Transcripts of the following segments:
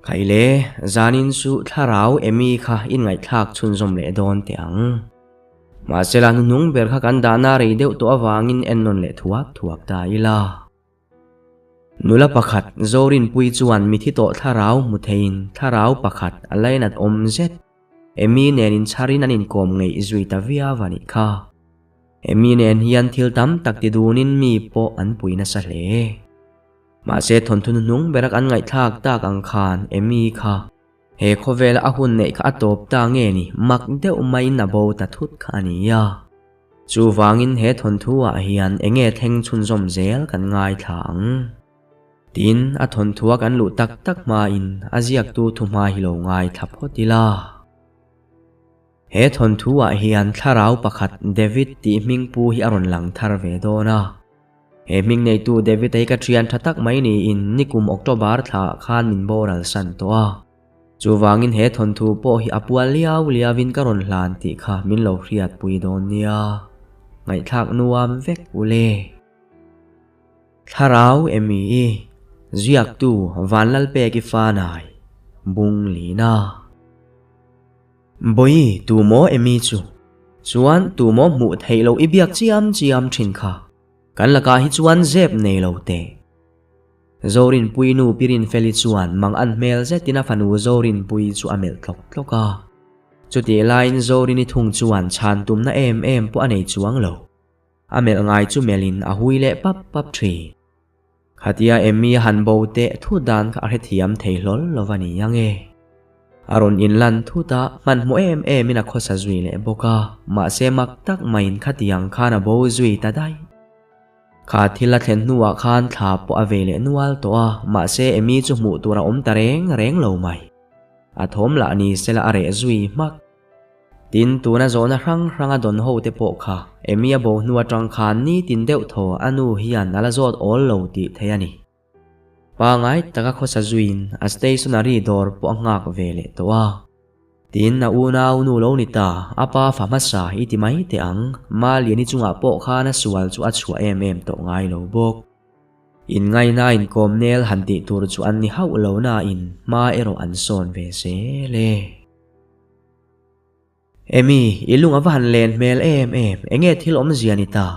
Khaile, zanin chu thlarau Emy kha in ngaihthlak chhunzawm leh dawn teh ang. Mahsela hnuhnung ber kha kan dahna rei deuh tawh avangin ennawn leh thuak thuak ta ila. Nula pakhat Zorinpuii chuan mithi tawh thlarau hmu theiin thlarau pakhat a lainat awm zet. Emy nen inchharin an inkawm ngeih zui ta viau a nih kha. Emy nen hian thil tam tak ti dunin mi pawh an pui nasa hle. Mahse thawnthu hnuhnung bera kan ngaihthlak tak ang khan Emy kha he khawvela a hun neih kha a tawp ta nge ni mak deuh maiin a bo ta thut kha a ni a. Chuvangin he thawnthu ah hian enge thleng chhunzawm zel kan ngaithla ang. Tin, a thawnthua kan luh tak tak hmain a ziaktu thuhma hi lo ngaithla phawt ila. He thawnthu ah hian thlarau pakhat David tih hming pu hi a rawn lang thar ve dawn a. He hming neitu David-a hi ka thian tha tak mai niin nikum October thla ah khan min boral san tawh a. Chuvangin he thawnthu pawh hi a pual liau liauin ka rawn hlan tih kha min lo hriatpui dawn nia. Ngaihthlak nuam vek u le. Thlarau emi i ziaktu Vanlalpeki Fanai, Bung Lina. Bawi, tu maw emi chu? Chuan tu maw hmuh theih loh i biak chiam chiam thin kha? Kan lakah hi chuan zep nei lo teh. Zorinpui nu Pirinfeli chuan mang an hmel zetin a fanu Zorinpui chu a melh tlawk tlawk a. Chutih laiin Zorini thung chuan chhan tumna em em pawh a nei chuang lo. A melh ngai chu melhin a hui leh pap pap thin. Khatia Emmy a han bo teh thut dan kha a hrethiam thei hlawl lo va ni ang e. A rawn inlan thut a, hmanhmawh em emin a khawsa zui leh bawk a, mahse mak tak maiin khatiang khan a bo zui ta daih. Kha thil a thlen hnuah khan thla pawh a vei leh nual tawh a, mahse Emmy chu hmuh tur a awm ta reng reng lo mai. A thawm lah ni sela a reh zui hmak. Tin, tuna zawhna hrang hranga dawn ho te pawh kha Amy a bo hnu atang khan nitin deuh thaw a nu hian a la zawt awl lo tih theih a ni. Pangai taka khawsa zuiin a stationery dawr pawh a nghak ve leh tawh a. Tin, a unau nu lo ni ta, a pa fa hmasa i ti mai teh ang, Maliani chungah pawh khan a sual chu a chhuah em em tawh ngai lo bawk. Inngaina inkawm nel han tih tur chu an ni hauh lo nain hma erawh an sawn ve zel e. Emy, i lung a va han len hmel em em, enge thil awmzia ni ta?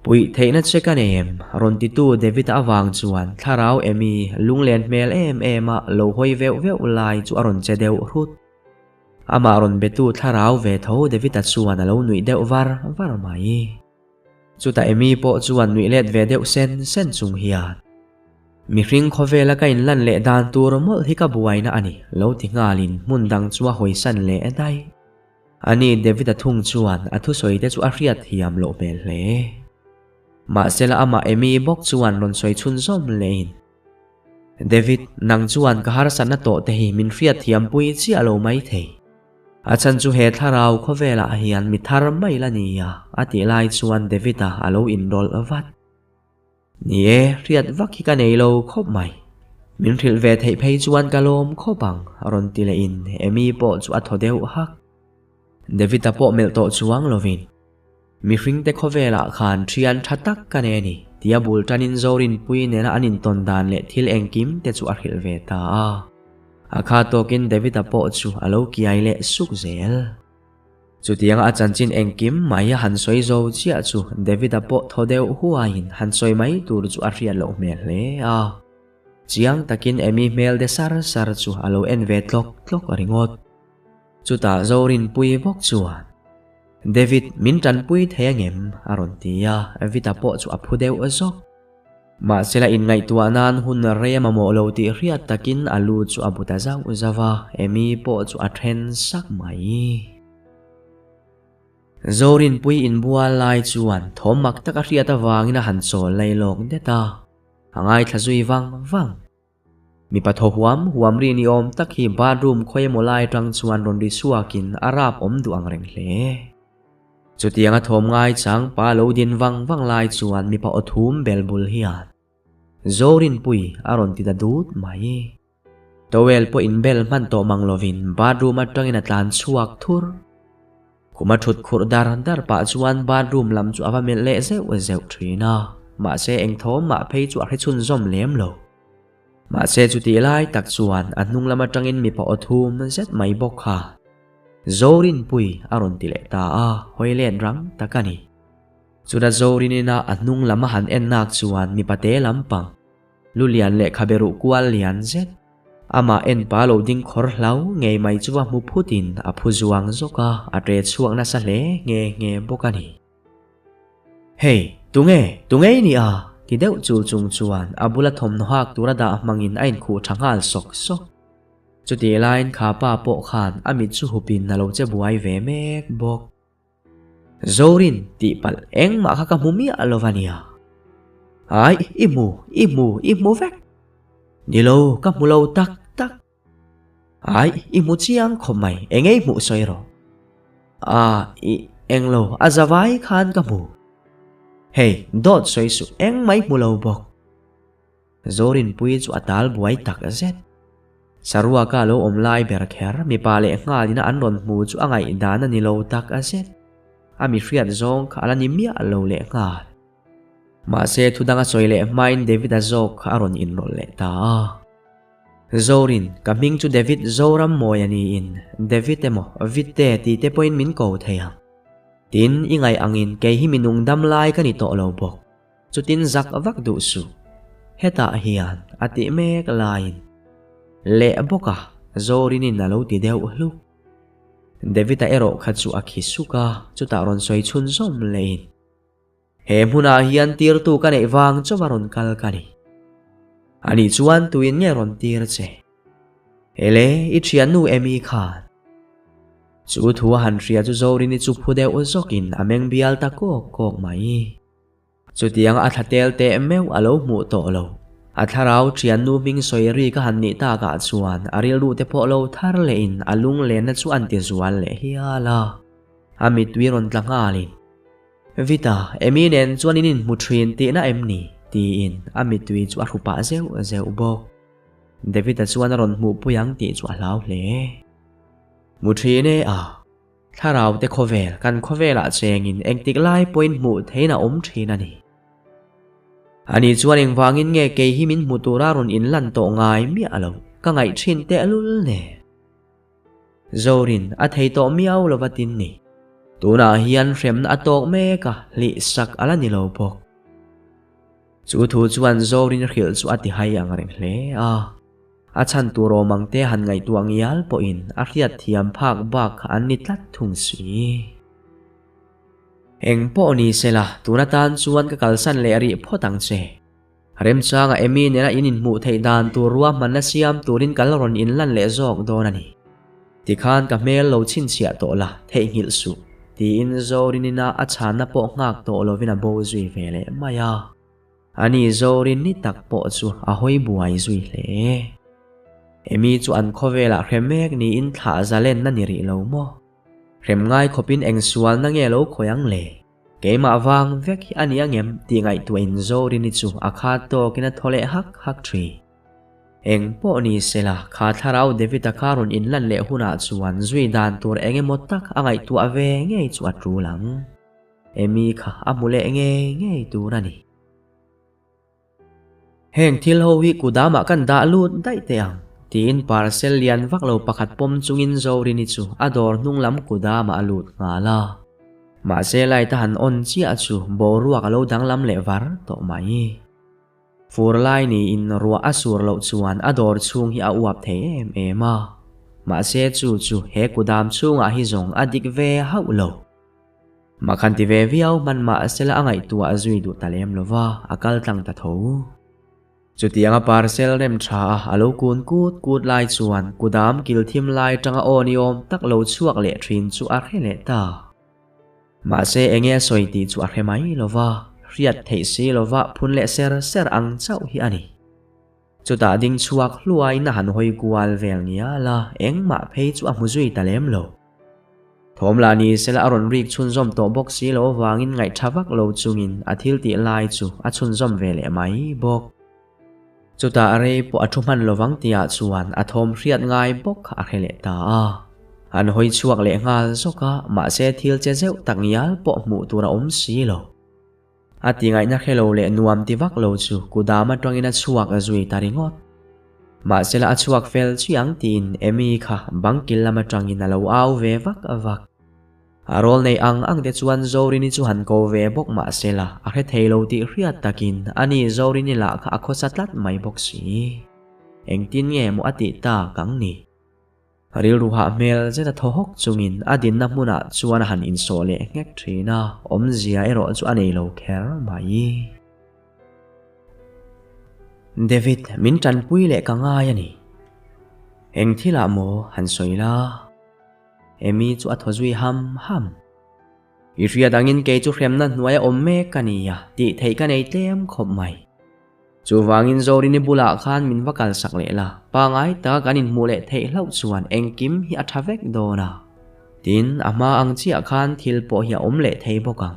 Puih theihna che ka nei em? Rawn titu David-a avang chuan thlarau Emy lung len hmel em em a lo hawi veuh veuh lai chu a rawn che deuh hrut. Amah rawn betu thlarau ve tho David-a chuan a lo nuih deuh var var mai. Chutah Emy pawh chuan nuih let ve deuh sen sen chung hian, Mihring khawvela ka inlan leh dan tur mawlh hi ka buaina a ni, lo ti nghalin hmun dang chu a hawisan leh daih. Ani David-a thung chuan a thusawi te chu a hriat thiam loh hmel hle. Mahsela amah Emy bawk chuan rawn sawi chhunzawm lehin, David, nang chuan ka harsatna tawh te hi min hriat thiampui chiah lo maithei. A chhan chu he thlarau khawvelah hian mi thar mai la ni a, a tih lai chuan David-a a lo inrawlh vat. Ni e, hriat vak hi ka nei lo khawp mai. Min hrilh ve theih phei chuan ka lawm khawp ang, rawn ti lehin Amy pawh chu a thaw deuh hak. David-a pawh melh tawh chuang lovin, Mihringte khawvelah khan thian tha tak ka nei a ni, tia bul tanin Zorinpui nena an intawn dan leh thil engkim te chu a hrilh ve ta a. A kha tawkin David-a pawh chu a lo kiai leh suk zel. Chutianga a chanchin engkim mai a han sawi zo chiah chu David-a pawh thaw deuh huaiin han sawi mai tur chu a hriat loh hmel hle a. Chiang takin Amy hmel de sar sar chu a lo en ve tlawk tlawk ringawt. Chutah Zorinpui bawk chuan, David, min tanpui thei angem? a rawn ti a, Vita pawh chu a phu deuh zawk. Mahsela inngaihtuah nan hun rei a mamawh lo tih hriat takin a lu chu a bu ta zauh zauh a, Amy pawh chu a then sak mai. Zorinpui inbual lai chuan thawm mak taka hriat avangin a han chawl lai lawk det a, a ngaithla zui vang vang. Mipa thaw huam huam ri ni awm tak hi bathroom khawi emaw lai atang chuan rawn ri chhuakin a rap awm duh ang reng hle. Chutianga thawm ngai chang pa lo din vang vang lai chuan mipa aw thum bel bul hian Zorinpui a rawn ti ta dut mai. Towel pawh inbel hman tawh mang lovin bathroom atangin a tlan chhuak thur. Khum a thut khurh dar dar pah chuan bathroom lam chu a va melh leh zeuh zeuh thin a, mahse eng thawm mah phei chu a hre chhunzawm lem lo. Mahse chutih lai tak chuan a hnung lam atangin mipa aw thum zet mai bawk kha Zorinpui a rawn ti leh ta a, hawi let rang tak a ni. Chuta Zorinina a hnung lam a han en nak chuan mipa te lampang lu lian leh khabe ruh kual lian zet amah en pa lo ding khawr hlau ngei mai chu a hmu phutin a phu zuang zawk a, a ṭe chhuak nasa hle nghe nghe bawk a ni. Hey, tunge? Tunge i nih a? ti deuh chul chung chuan a bula thawmhnaw hak tura dah hmangin a inkhuh tha nghal sawk sawk. Chutih laiin kha pa pawh khan a mit chu hupin a lo che buai ve mek bawk. Zorin tih palh engmah kha ka hmu miah lo va nia. Ai, i hmu, i hmu, i hmu vek. Ni lo, ka hmu lo tak tak. Ai, i hmu chiang khawp mai, eng ei hmuh sawi rawh. A, i, englo, a zavai khan ka hmu. Hei, dawt sawi suh, engmah i hmu lo bawk. Zorinpui chu a tal buai tak zet. Saruaka lo awm lai ber kher, mipa leh nghalina an rawn hmu chu a ngaihdan a ni lo tak zet. A mi hriat zawng kha a la ni miah lo leh nghal. Mahse, thudang a sawi leh hmain David-a zawk kha a rawn inrawlh leh ta a. Zorin, ka hming chu David Zorammawi a niin, David emaw, Vitte tih te pawhin min ko thei ang. Tin, i ngaih angin kei hi mi nung dam lai ka ni tawh lo bawk. Chutin zak vak duh suh. Hetah hian a tih mek laiin leh bawk a, Zorinin a lo ti deuh hluk. David-a erawh kha chu a khi suk a, chutah rawn sawi chhunzawm lehin. He hmunah hian tirtu ka neih vang chauha rawn kal ka ni. Ani chuan tuin nge rawn tir che? Hele, i thiannu Amy khan. Chu thu a han hria chu Zorini chu phu deuh zawkin a meng bial ta kawk kawk mai. Chutiang a thla tel teh meuh a lo hmuh tawh lo. A thlarau thiannu hming sawi ri ka han nih takah chuan a rilru te pawh lo thar lehin a lunglenna chu an ti zual leh hial a. A mittui rawn tla nghalin. Vita, Amy nen chuan in inhmu thin tihna em ni? tiin a mittui chu a hru pah zeuh zeuh bawk. David-a chuan a rawn hmuhpui ang tih chu a hlau hle. Hmu thin e a, thlarau te khawvel kan khawvelah chengin engtik lai pawhin hmuh theihin a awm thin a ni. Ani chuan engvangin nge kei hi min hmu tura rawn inlan tawh ngai miah lo, ka ngaih thin tehlul nen. Zorin a thei tawh miau lova tin ni. Tunah hian hremna a tawk mek a, hlih sak a la ni lo bawk. Chu thu chuan Zorin hrilh chu a ti hai ang reng hle a. A chhan tur awm ang te han ngaihtuah ngial pawhin a hriat thiam phak bak kha an ni tlat thung si. Eng pawh ni sela, tun atan chuan ka kalsan leh rih phawt ang che. Remchanga Amy nena in inhmuh theih dan tur ruahmanna siam turin kal rawn inlan leh zawk dawn a ni. Tikhan ka hmel lo chhinchhiah tawh la, theihnghilh suh, tiin Zorinina a chhanna pawh nghak tawh lovin a bo zui ve leh mai a. Ani Zorin ni tak pawh chu a hawi buai zui hle. Amy chu an khawvelah hre mek niin thlah zalenna ni rih lo maw? Hrem ngai khawpin eng sualna nge lo khawi ang le? Keimah vang vek hi a ni angem tih ngaihtuah in Zorini chu a khat tawkin a thaw leh hak hak thin. Eng pawh ni sela, kha thlarau David-a kha rawn inlan leh hunah chuan zui dan tur eng emaw tak a ngaihtuah ve ngei chu a tul ang. Amy kha a hmu leh ngei ngei tur a ni. Heng thil ho hi kudamah kan dah lut daih teh ang, tiin parcel lian vak lo pakhat pawm chungin Zorini chu a dawr hnung lam kudamah a lut nghal a. Mahse light a han on chiah chu boruak a lo danglam leh var tawh mai. Fur lai niin ruah a sur loh chuan a dawr chhung hi a uap thei em em a. Mahse chu chu he kudam chhungah hi zawng a dik ve hauh lo. Makhan ti ve viau hman mah sela a ngaihtuah zui duh ta lem lova, a kal tlang ta tho. Chutianga parcel rem tha a a lo kun kut kut lai chuan kudam kil thim lai tanga aw ni awm tak lo chhuak leh thin chu a hre leh ta. Mahse enge a sawi tih chu a hre mai lova, hriat theih si lova phun leh ser ser ang chauh hi a ni. Chutah ding chhuak hluaiin a han hawi kual vel ngial a, engmah phei chu a hmu zui ta lem lo. Thawm lah ni sela a rawn rik chhunzawm tawh bawk si lo avangin ngaihtha vak lo chungin a thil tih lai chu a chhunzawm ve leh mai bawk. Chutah rei pawh a thu hman lovang tihah chuan a thawm hriat ngai bawk kha a hre leh ta a. An hawi chhuak leh nghal zawk a, mahse thil che zeuh tak ngial pawh hmuh tur a awm si lo. A ti ngaihna hre lo leh nuam ti vak lo chu kudam atangin a chhuak a zui ta ringawt. Mahsela a chhuak fel chiah ang tiin Amy kha bang kil lam atangin a lo au ve vak vak. A rawl nei ang ang te chuan Zorini chu han ko ve bawk mahsela a hre thei lo tih hriat takin ani Zorini lah kha a khawsa tlat mai bawk si. Engtin nge maw a tih tak ang ni? Rilru hah hmel zet a thaw hawk chungin a dinna hmunah chuan a han insawh leh nghek thin a, awmzia erawh chu a nei lo kher mai. David, min tanpui leh ka ngai a ni. Eng thilah maw han sawi la? Amy chu a thaw zui ham ham. I hriat angin kei chu hremna hnuaia awm mek ka ni a, tih theih ka nei tlem khawp mai. Chuvangin Zorini bulah khan min va kalsak leh la, pangai taka kan inhmuh leh theih hlauh chuan engkim hi a tha vek dawn a. Tin, a hma ang chiah khan thil pawh hi a awm leh thei bawk ang.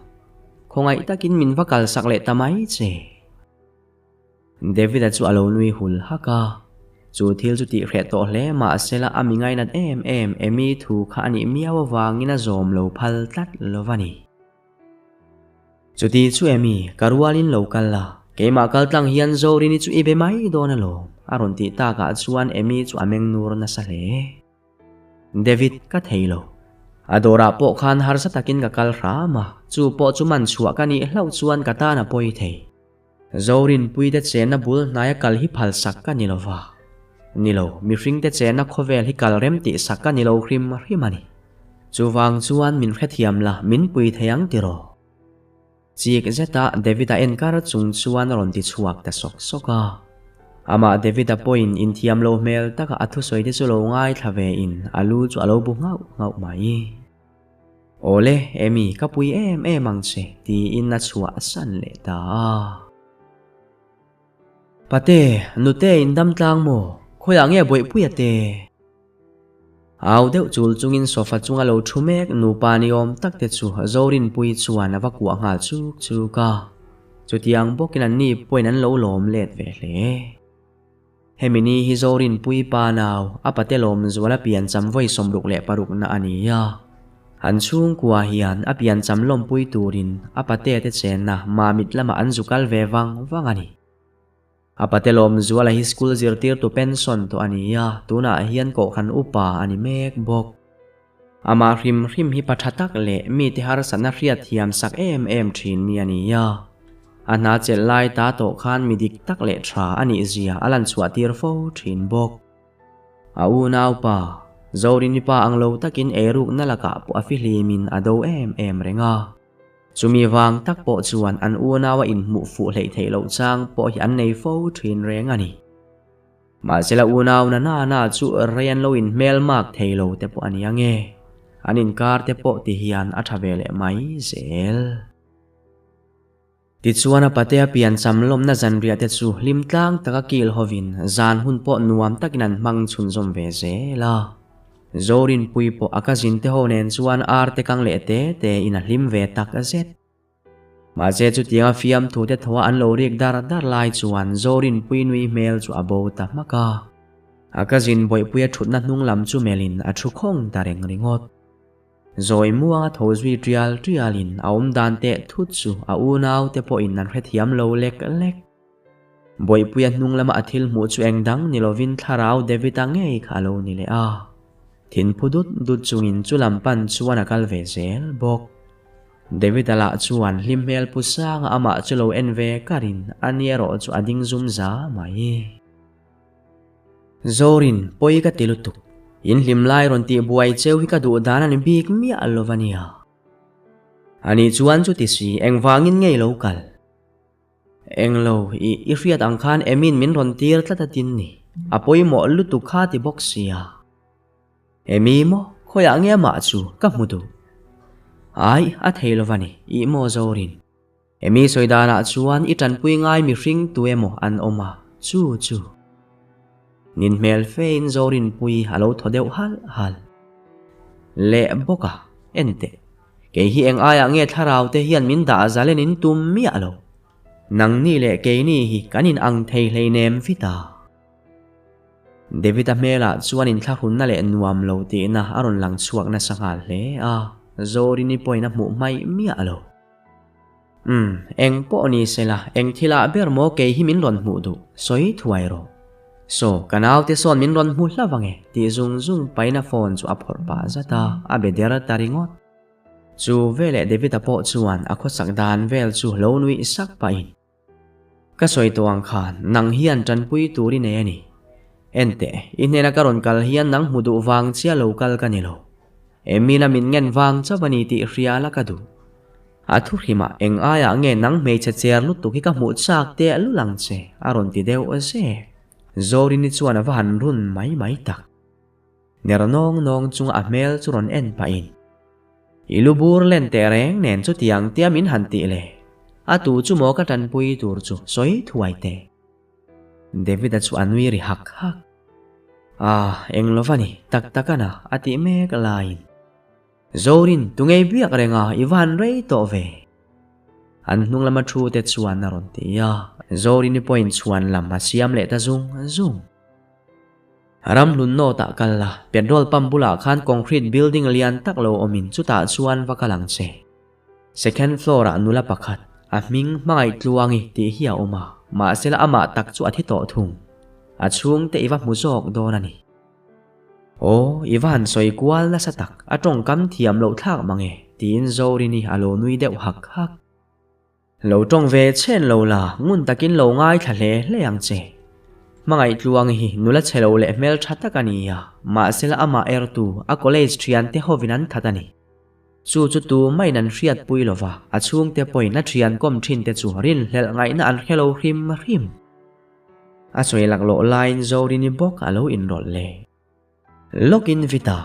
Khawngaih takin min va kalsak leh ta mai che. David-a chu a lo nui hul hak a. Chu thil chu tihhreh tawh hle mahsela a mi ngainat em em Amy thu kha a nih miau avangin a zawm lo phal tlat lo va ni. Chuti chu emi, ka rualin lo kal la, keimah kal tlang hian Zorini chu i be mai dawn alawm, a rawn tih takah chuan Amy chu a meng nur nasa hle. David, ka thei lo. A dawrah pawh khan harsa takin ka kal hram a, chu pawh chu man chhuah ka nih hlauh chuan ka tan a pawi thei. Zorinpuite chenna bul hnaia kal hi phalsak ka ni lova. Ni lo, mihringte chenna khawvel hi kal rem tih sak ka ni lo hrim hrim a ni. Chuvang chuan min hrethiam la, min pui thei ang tiraw? Chik zeta David-a en kar chung chuan a rawn ti chhuak ta sawk sawk a. Amah David-a pawhin inthiam lo hmel taka a thusawi te chu lo ngaithla ve in a lu chu a lo bu nghauh nghauh mai. Awle, Amy, ka pui em em ang che, tiin a chhuah san leh ta a. Pate, nute in dam tlang maw? Khawiah nge bawihpuia te? Au deuh chul chungin sofa chunga lo thu mek nupa ni awm tak te chu Zorinpuii chuan a va kuah nghal chuk chuk a. Chutiang bawkin anni pawhin an lo lawm let ve hle. Hemi ni hi Zorinpuii pa nau, a pate Lawmzuala piancham vawi 66 na a ni a. An chhungkua hian a piancham lawmpui turin a pate te chenna Mamit lamah an zu kal ve vang vang a ni. A pate Lawmzuala hi school zirtirtu pension tawh a ni a, tunah hian kohhran upa a ni mek bawk. Amah hrim hrim hi pa tha tak leh mite harsatna hriat thiam sak em em thin mi a ni a. A hna chelh lai ta tawh khan mi dik tak leh tha a nih zia a lan chhuah tir fo thin bawk. A unaupa, Zorini pa ang lo takin eirukna lakah pawh a fihlimin a do em em reng a. Chumi vang tak pawh chuan an unau a inhmuh fuh hleih theih loh chang pawh hi an nei fo thin reng a ni. Mahsela unau na na na chu rei an lo inhmel mak thei lo te pawh a ni ang e. An inkar te pawh ti hian a tha ve leh mai zel. Tichuan a patea piancham lawmna zanriah te chu hlim tlang taka kil hovin zan hun pawh nuam takin an hmang chhunzawm ve zel a. Zorinpui pawh a cousin te ho nen chuan ar te kang leh te te in a hlim ve tak zet. Mahse chutianga fiamthu te thaw a an lo rik dar dar lai chuan Zorinpui nui hmel chu a bo ta hmak a. A cousin Bawihpuia thutna hnung lam chu melhin a thu khawng ta reng ringawt. Zawi muanga tho zui tial tialin a awm dan teh thut chu a unau te pawhin an hrethiam lo lek lek. Bawihpuia hnung lama a thil hmuh chu eng dang ni lovin thlarau David-a ngei kha a lo ni leh a. Thinphu dut dut chungin chu lam pan chuan a kal ve zel bawk. David-a lah chuan hlim hmel pu sanga amah chu lo en ve karin a ni erawh chu a ding zum za mai. Zorin, pawi ka ti lutuk. In hlim lai rawn tih buai cheu hi ka duh dan a ni bik miah lo va nia. Ani chuan chuti si, engvangin ngei lo kal? Englo, i i hriat ang khan Emin min rawn tir tlat a tin ni. A pawimawh lutuk kha ti bawk sia. Emi maw, khawiah nge amah chu ka hmu duh? Ai, a thei lo va ni, ih maw Zorin. Emi sawi danah chuan i tanpui ngai mihring tu emaw an awm a, chu chu. Nin hmel fein Zorinpui a lo thaw deuh halh halh. Leh bawk a, en teh. Kei hi eng aiah nge thlarau te hian min dah zalen in tum miah lo. Nangni leh keini hi kan in ang thei hleinem vita. David-a hmelah chuan inthlahrunna leh nuam lo tihna a rawn lang chhuak nasa nghal hle a, Zorini pawhin a hmuh hmaih miah lo. Umm, eng pawh ni sela, eng thilah ber maw kei hi min rawn hmuh duh, sawi thuai rawh. Saw, ka naute sawn min rawn hmu hlauh ang e, tih zung zung pahin a phone chu a phawrh pah zat a, a be der ta ringawt. Chu veleh David-a pawh chuan a khawsak dan vel chu lo nuih sak pahin, Ka sawi tawh ang khan, nang hian tanpui tur i nei a ni. Enteh, i hnena ka rawn kal hian nang hmu duh vang chia lo kal ka ni lo. Emina min ngen vang chauh a ni tih hria la ka duh. A thu hrimah eng aiah nge nang hmeichhe cher lutuk hi ka hmuh chak teh lul ang che, a rawn ti deuh zek. Zorini chuan a va han run mai mai tak. Ner nawng nawng chunga a hmel chu rawn en pahin, I lu bur len teh reng nen chutiang tia min han tih le, a tu chu maw ka tanpui tur chu sawi thuai teh. David-a chu a nui ri hak hak. Ah, eng lo va ni, tak tak a na, a tih mek laiin. Zorin, tu ngei biak reng a, i va han rei tawh ve. An hnung lama thu te chuan a rawn ti a, Zorini pawhin chhuan lam a siam leh ta zung zung. Ramhlun nawtah kal la, petrol pump bulah khan concrete building lian tak lo awmin chutah chuan va kal ang che. Second floor ah nula pakhat, a hming hmangaih tluangi tih hi a awm a, mahsela amah tak chu a thi tawh thung. A chhungte i va hmu zawk dawn a ni. Aw, i va han sawi kual nasa tak, a tawngkam thiam loh thlak mang e, tiin Zorini a lo nui deuh hak hak. Lo tawng ve chhen lo la, ngun takin lo ngaithla hle hle ang che. Hmangaih tluang hi nula chhe lo leh hmel tha tak a ni a, mahsela amah ertu a college thiante hovin an that a ni. Chu chu tu maiin an hriatpui lo va, a chhungte pawhin a thian kawm thinte chu rinhlelh ngaihna an hre lo hrim hrim. A sawi laklawh laiin Zorini bawk a lo inrawlh leh. Lawkin Vita,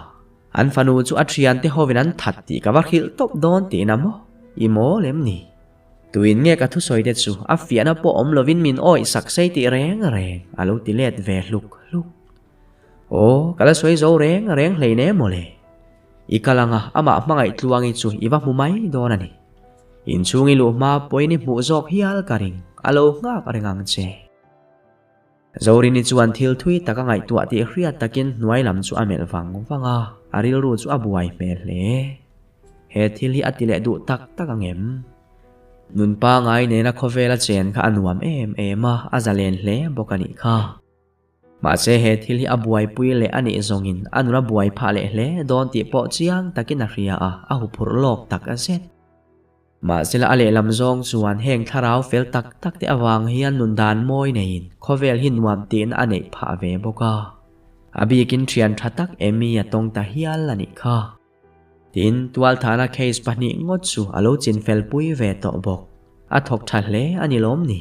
an fanu chu a thiante hovin an that tih ka va hrilh tawp dawn tihna maw? I mawl em ni? Tuin nge ka thusawi te chu a fiahna pawh awm lovin min awih sak sei tih reng reng a lo ti let ve hluk hluk. Aw, ka la sawi zo reng reng hlein em mawle. I kal anga amah hmangaih tluangi chu i va hmu mai dawn a ni. Inchhung i luh hma pawhin i hmuh zawk hial ka ring, a lo nghak reng ang che. Zorini chuan thil thui tak a ngaihtuah tih hriat takin hnuai lam chu a melh vang vang a, a rilru chu a buai hmel hle. He thil hi a ti leh duh tak tak ang em? Nun pangai nena khawvela chen kha a nuam em em a, a zalen hle bawk a nih kha. Mahse he thil hi a buaipui leh a nih zawngin a nun a buai phah leh hle dawn tih pawh chiang takin a hria a, a huphurh lawk tak zet. Mahsela a lehlam zawng chuan heng thlarau fel tak tak te avang hian nun dan mawi neiin khawvel hi nuam tihna a neih phah ve bawk a. A bikin thian tha tak Amy a tawng ta hial a nih kha. Tin, tualthahna case pahnih ngawt chu a lo chinfel pui ve tawh bawk. A thawk tha hle a ni lawm ni?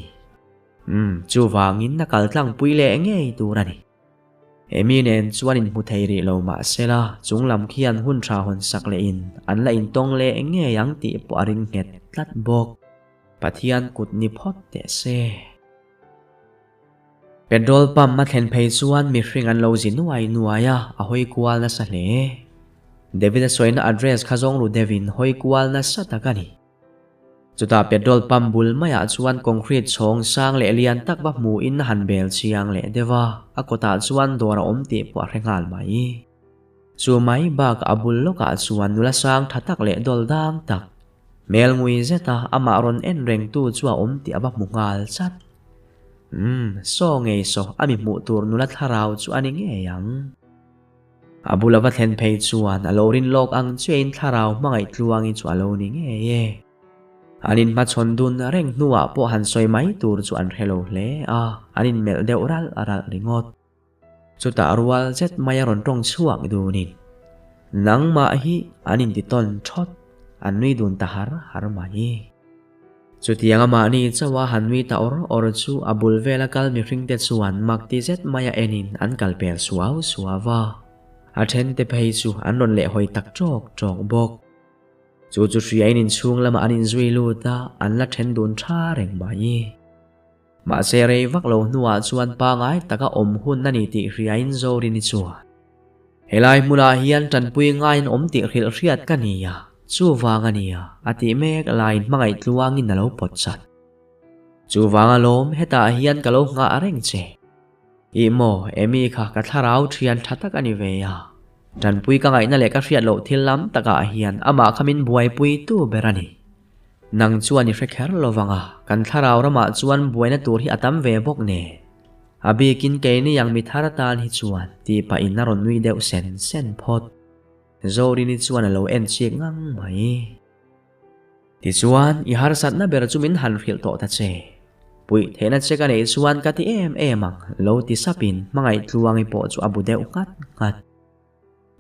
Umm, chuvangin a kal tlang pui leh ngei tur a ni. Amy nen chuan inhmu thei rih lo mah sela, chung lam khian hun tha hawn sak lehin an la intawng leh ngei ang tih pawh a ring nghet tlat bawk. Pathian kut ni phawt teh se. Petrol pump a thlen phei chuan mihring an lo zi nuai nuai a, a hawi kual nasa hle. David-a sawina address kha zawng ru deuhin hawi kual nasa tak a ni. Chutah petrol pump bul maiah chuan concrete chhawng sang leh lian tak va hmuhin a han bel chiang leh deuh a, a kawtah chuan dawr a awm tih pawh a hre nghal mai. Chu mai bakah a bul lawkah chuan nula sang tha tak leh dawl dang tak, hmel ngui zeta amah rawn en rengtu chu a awm tih a va hmu nghal chat. Umm, saw ngei saw, a mi hmuh tur nula thlarau chu a ni ngei ang. A bula va thlen phei chuan a lo rin lawk ang chiahin thlarau hmangaih tluangi chu a lo ni ngei e. An inhmachhawn dun reng hnuah pawh han sawi mai tur chu an hre lo hle a, an inmelh deuh ralh ralh ringawt. Chutah rual zet mai a rawn tawng chhuak dunin, Nangmah hi an inti tawn thawt, an nui dun ta har har mai. Chutianga mahni chauha han nui ta awr awr chu a bul vela kal mihringte chuan mak ti zet maia enin an kal pel suau suau a. A thente phei chu an rawn lehhawi tak ṭawk ṭawk bawk. Chu chu hriain inchhung lamah an inzui lut a, an la then dun tha reng mai. Mahse rei vak lo hnuah chuan pangai taka awm hun a ni tih hriain Zorini chuan, Helai hmunah hian tanpui ngaiin awm tih hrilh hriat ka ni a, chuvang a nia, a tih mek laiin hmangaih tluangin a lo pawt chat. Chuvang alawm hetah hian ka lo nghah reng che. Ih maw, Amy kha ka thlarau thian tha tak a ni ve a. Tanpui ka ngaihna leh ka hriat loh thil lam takah hian amah kha min buaipui tu ber a ni. Nang chuan i hre kher lo vang a, kan thlarau ramah chuan buaina tur hi a tam ve bawk nen. A bikin keini ang mi thar atan hi chuan tih pahin a rawn nui deuh sen sen phawt. Zorini chuan a lo en chik ngang mai. Tichuan, i harsatna ber chu min han hrilh tawh ta che. Puih theihna che ka neih chuan ka ti em em ang, lo ti sapin hmangaih tluangi pawh chu a bu deuh nghat nghat.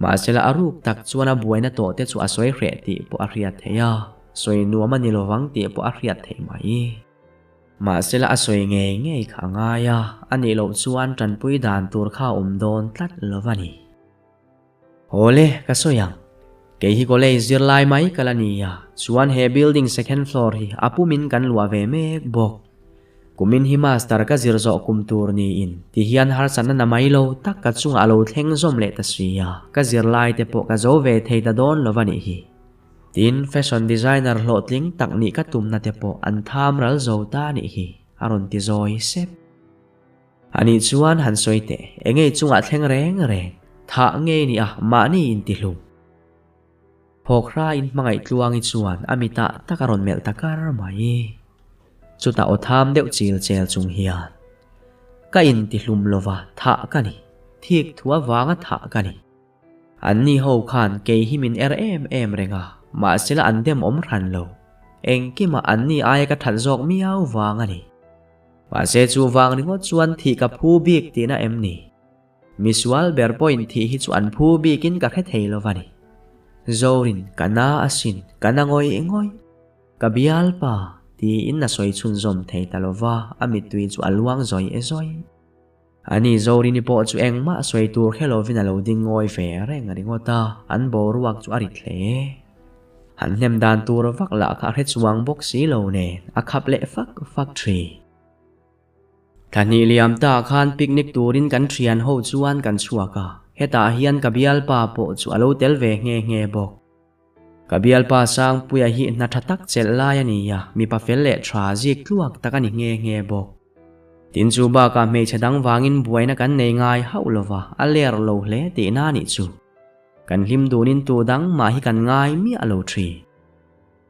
Mahsela a ruk tak chuan a buaina tawh te chu a sawi hreh tih pawh a hriat theih a, sawi nuam a ni lovang tih pawh a hriat theih mai. Mahsela a sawi ngei ngei kha a ngai a, a nih loh chuan tanpui dan tur kha a awm dawn tlat lo va ni. Awle, ka sawi ang. Kei hi college zirlai mai ka la ni a, chuan he building second floor hi a pumin kan luah ve mek bawk. Kumin hi master ka zir zawh kum tur niin ti hian harsatna na mai lo tak ka chungah a lo thleng zawm leh ta si a, ka zirlai te pawh ka zo ve thei ta dawn lo va nih hi. Tin, fashion designer hlawhtling tak nih ka tumna te pawh an tham ral zo ta nih hi, a rawn ti zawi sep. Anih chuan han sawi teh, engei chungah thleng reng reng, thah ngei nia mahni intihlum. Phawkhra in hmangaih tluangi chuan a mitah tak a rawn melh ta kar mai. Chutah aw tham deuh chil chel chung hian, Ka intihlum lova thah ka ni, thik thu avanga thah ka ni. An ni ho khan kei hi min er em em reng a, mahsela an dem awm hran lo. Engkimah an ni aia ka that zawk miau vang a ni. Mahse chu vang ringawt chuan thih ka phu bik tihna em ni? Misual ber pawhin thih hi chu an phu bikin ka hre thei lo va ni. Zorin, ka na asin, ka na ngawih ngawih. Ka bialpa, tiin a sawi chhunzawm thei ta lo va, a mittui chu a luang zawih zawih. Ani Zorini pawh chu engmah sawi tur hre lovin a lo ding ngawi ve reng ringawt a, an boruak chu a rit hle. Han hnem dan tur vak lah kha a hre chuang bawk si lo nen a khap leh fak fak thin. Thlahnih liam ta khan picnic turin kan thian ho chuan kan chhuak a, hetah hian ka bialpa pawh chu a lo tel ve nghe nghe bawk. Ka bialpa Sangpuia hi hna tha tak chelh lai a ni a, mipa fel leh tha zik tluak tak a ni nghe nghe bawk. Tin chu bakah hmeichhe dang vangin buaina kan nei ngai hauh lova, a ler lo hle tihna a nih chu. Kan hlim dunin tu dang mah hi kan ngai miah lo thin.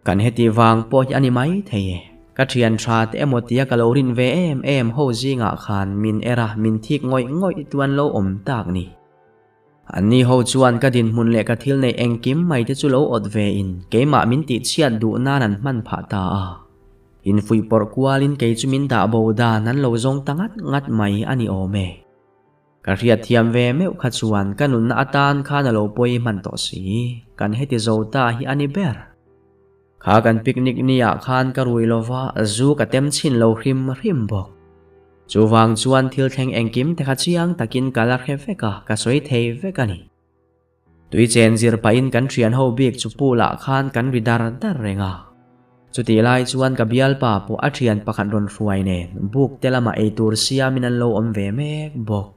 Kan heti vang pawh hi a ni mai thei e. Ka thian tha te emaw tia ka lo rin ve em em ho zingah khan min er a, min thik ngawih ngawih tu an lo awm tak ni. Anni ho chuan ka dinhmun leh ka thil neih engkim mai te chu lo awt ve in keimah min tihchhiat duh nan an hman phah ta a. Infuih pawrh kualin kei chu min dah bo dan an lo zawng ta ngat ngat mai a ni awm e. Ka hriatthiam ve meuh kha chuan ka nunna atan khan a lo pawi hman tawh si, kan heti zo ta hi a ni ber. Kha kan picnic ni ah khan ka rui lova zu ka tem chhin lo hrim hrim bawk. Chuvang chuan thil thleng engkim te kha chiang takin ka la hre vek a, ka sawi thei vek a ni. Tui chen zir pahin kan thian ho bik chu pool ah khan kan ri dar dar reng a. Chutih lai chuan ka bialpa pawh a thian pakhat rawn hruai nen buk te lamah eitur siamin an lo awm ve mek bawk.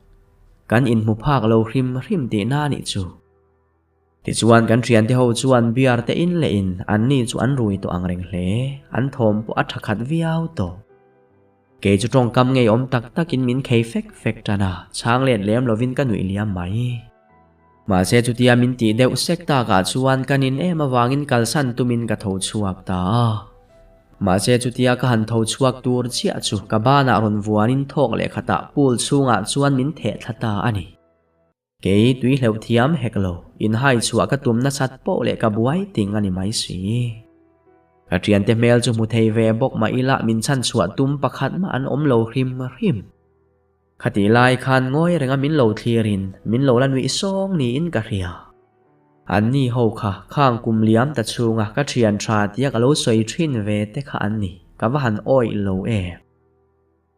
Kan inhmu phak lo hrim hrim tihna a nih chu. Tichuan kan thiante ho chuan beer te in leh in an ni chu an rui tawh ang reng hle, an thawm pawh a tha khat viau tawh. Kei chu tawngkam ngeiawm tak takin min khei fek fek tan a, chhang let lem lovin ka nuih liam mai. Mahse chutia min tih deuh sek takah chuan ka nin em avangin kalsan tumin ka tho chhuak ta a. Mahse chutia ka han tho chhuak tur chiah chu ka banah rawn vuanin thawk leh khatah pool chhungah chuan min theh thla ta a ni. Kei tui hleuh thiam hek lo, inhai chhuah ka tum nasat poh leh ka buai ting a ni mai si. Ka thiante hmel chu hmu thei ve bawk mah ila min chhan chhuah tum pakhat mah an awm lo hrim hrim. Khatih lai khan ngawi renga min lo thlirin min lo la nuih sawng niin ka hria. An ni ho kha khang kum liam ta chhunga ka thian tha tia ka lo sawi thin ve te kha an ni, ka va han awih lo em.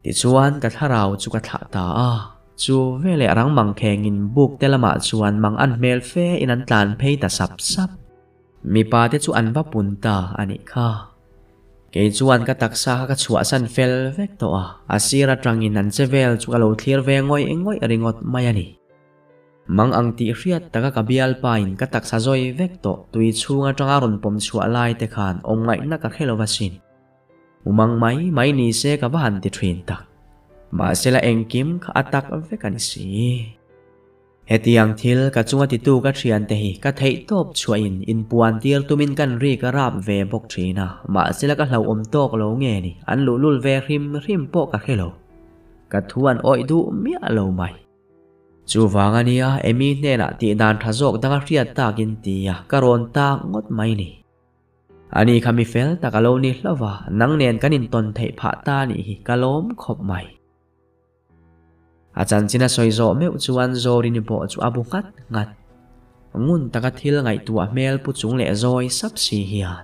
Tichuan ka thlarau chu ka thlah ta a, chu veleh rang mang khengin buk te lamah chuan mang an hmel fe in an tlan phei ta sap sap. Mipa te chu an va pun ta a nih kha. Kei chuan ka taksa kha ka chhuahsan fel vek tawh a, a sir atangin an che vel chu ka lo thlir ve ngawih ngawih ringawt mai a ni. Mang ang tih hriat taka ka bialpa in ka taksa zawi vek tawh tui chhung atanga rawn pawm chhuah lai te khan awm ngaihna ka hre lo asin. Umang mai mai ni se ka va han ti thin tak. Mahsela engkim kha a tak vek a ni si. Hetiang thil ka chunga titu ka thiante hi ka theih tawp chhuahin inpuan tir tumin kan ri ka rap ve bawk thin a, mahsela ka hlauhawm tawk lo nge ni, an luhlul ve hrim hrim pawh ka hre lo. Ka thu an awih duh miah lo mai. Chuvang a nia, Amy hnenah tih dan tha zawk danga hriat takin tia ka rawn tak ngawt mai ni. Ani kha mi fel tak a lo ni hlauh va, nang nen kan intawn theih phah ta nih hi ka lawm khawp mai. A chanchin a sawi zawh meuh chuan Zorini pawh chu a bu nghat nghat. Ngun taka thil ngaihtuah hmel pu chung leh zawi sap si hian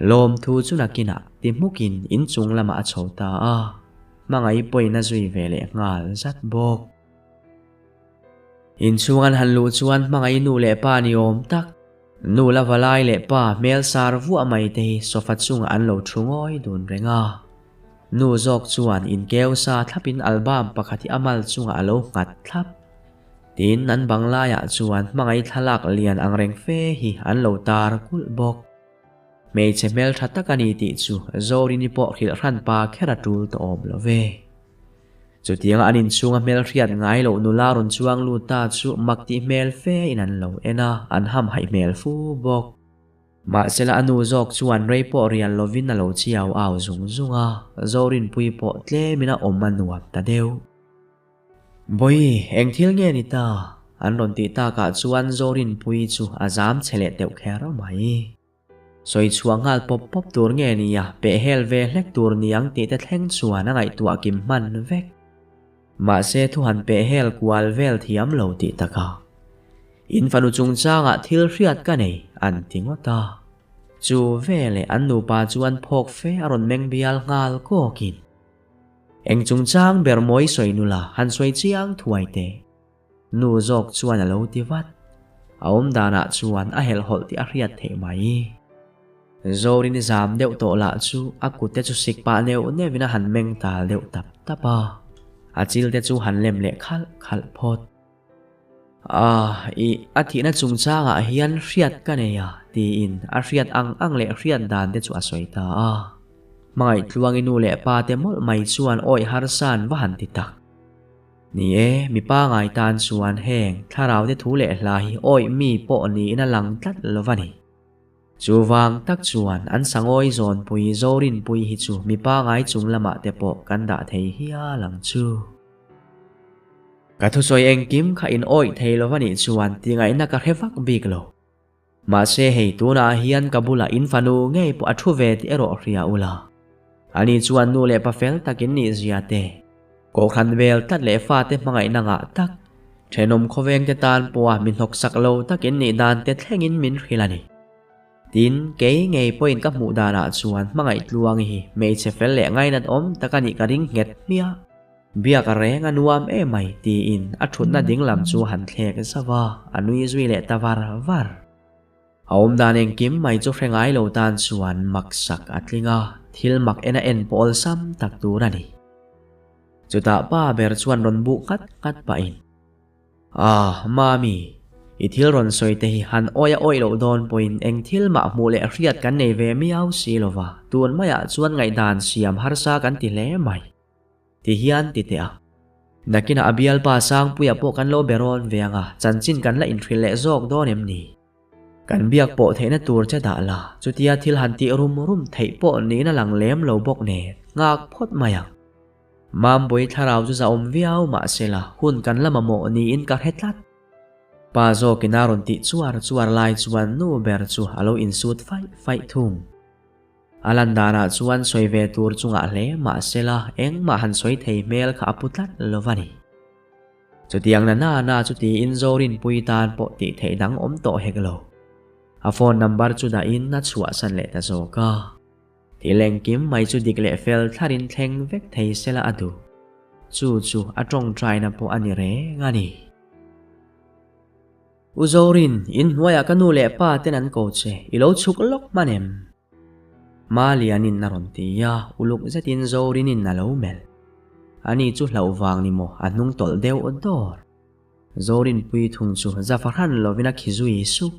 lawmthu chu nakinah ti hmukin inchung lamah a chho ta a, hmangaih pawhin a zui ve leh nghal zat bawk. Inchhung an han luh chuan hmangaih nu leh pa ni awm tak, nu la valai leh pa hmel sar vuah mai te hi sofa chungah an lo thu ngawi dun reng a. Nu zawk chuan inkeu sa thlapin album pakhat hi a mal chungah a lo nghat thlap. Tin, an bang laiah chuan hmangaih thlalak lian ang reng fe hi an lo tar kulh bawk. Hmeichhe hmeltha tak a ni tih chu Zorini pawh hrilh hran pa kher a tul tawh awm lo ve. Chutianga an inchhunga hmelhriat ngai loh nula rawn chuang lut ta chu mak tih hmel fe in an lo en a, an hamhaih hmel fu bawk. Mahsela a nu zawk chuan rei pawh rial lovin a lo chiau au zung zung a, Zorinpui pawh tlemin a awm a nuam ta deuh. Bawi, eng thil nge ni ta? An rawn tih takah chuan Zorinpui chu a zam che leh deuh kher mai. Sawi chhuah nghal pawp pawp tur nge nia, peh hel ve hlek tur niang tih te thleng chuan a ngaihtuah kim hman vek. Mahse thu han peh hel kual vel thiam lo tih takah, In fanu chungchangah thil hriat ka nei, an ti ngawt a. Chu veleh an nupa chuan phawk fe a rawn meng bial nghal kawkin, Eng chungchang ber mawi sawi nula han sawi chiang thuai teh. Nu zawk chuan a lo ti vat. A awm danah chuan a helhhawlh tih a hriat theih mai. Zorin zam deuh tawh lah chu a kut te chu sik pah neuh neuhin a han meng tal deuh tap tap a. A chil te chu han lem leh khalh khalh phawt. Ah, ih, a thihna chungchangah hian hriat ka nei a, tiin a hriat ang ang leh hriat dan te chu a sawi ta a. Hmangaih tluangi nu leh pa te mawlh mai chuan awih harsa an va han ti tak. Ni e, mi pangai tan chuan heng thlarau te thu leh hla hi awih mi pawh niin a lang tlat lo va ni. Chuvang tak chuan an sangawi zawnpui Zorinpui hi chu mi pangai chung lamah te pawh kan dah thei hial ang chu. Ka thusawi engkim kha in awih thei lo va nih chuan tingaihna ka hre vak bik lo. Mahse hei tunah hian ka bulah in fanu ngei pawh a thu ve tih erawh hria ula. Ani chuan nu leh pa fel takin nih zia te, kohhran vel tlat leh fate hmangaihna ngah tak, thenawm khawveng te tan pawha mi hnawksak lo takin nih dan te thlengin min hrilh a ni. Tin, kei ngei pawhin ka hmuh danah chuan hmangaih tluang hi hmeichhe fel leh ngainat awm tak a nih ka ring nghet hmiah. Biak a reng a nuam em mai tiin a thutna ding lam chu han thlek zauh a, a nui zui leh ta var var. A awmdan engkim mai chu hre ngai lo tan chuan mak sak a tling a, thil mak en a en pawh awlsam tak tur a ni. Chutah pa ber chuan rawn buh nghat nghat pahin, Ah, Mami, i thil rawn sawi te hi han awi a awih loh dawn pawhin eng thil mah hmuh leh hriat kan nei ve miau si lova, tun maiah chuan ngaihdan siam harsa kan ti hle mai. Ti hian ti teh a. Nakinah a bialpa Sangpuia pawh kan lo be rawn ve ang a, chanchin kan la inhrilh leh zawk dawn em ni? Kan biak pawh theihna tur che dah la, chutia thil han tih rum rum theih pawh niin a lang lem lo bawk nen, nghak phawt mai ang. Mambui thlarau chu zahawm viau mahsela hun kan la mamawh niin ka hre tlat. Pa zawkin a rawn tih chuar chuar lai chuan nu ber chu a lo insut faih faih thung. A lan danah chuan sawi ve tur chungah hle mahsela engmah han sawi thei hmel kha a pu tlat lo va ni. Chutiang na na na chu tiin Zorinpui tan pawh tih theih dang awm tawh hek lo. A phone number chu dahin a chhuahsan leh ta zawk a. Thil engkim mai chu dik leh fel thlarin thleng vek thei sela a duh. Chu chu a tawngtaina pawh a ni reng a ni. U Zorin, in hnuaiah ka nu leh pa ten an ko che, i lo chhuk lawk hman em? Malianin a rawn ti a, uluk zetin Zorinin a lo melh. Ani chu hlauh vang ni maw a hnung tawlh deuh dawr. Zorinpui thung chu za fahran lovin a khi zui sup.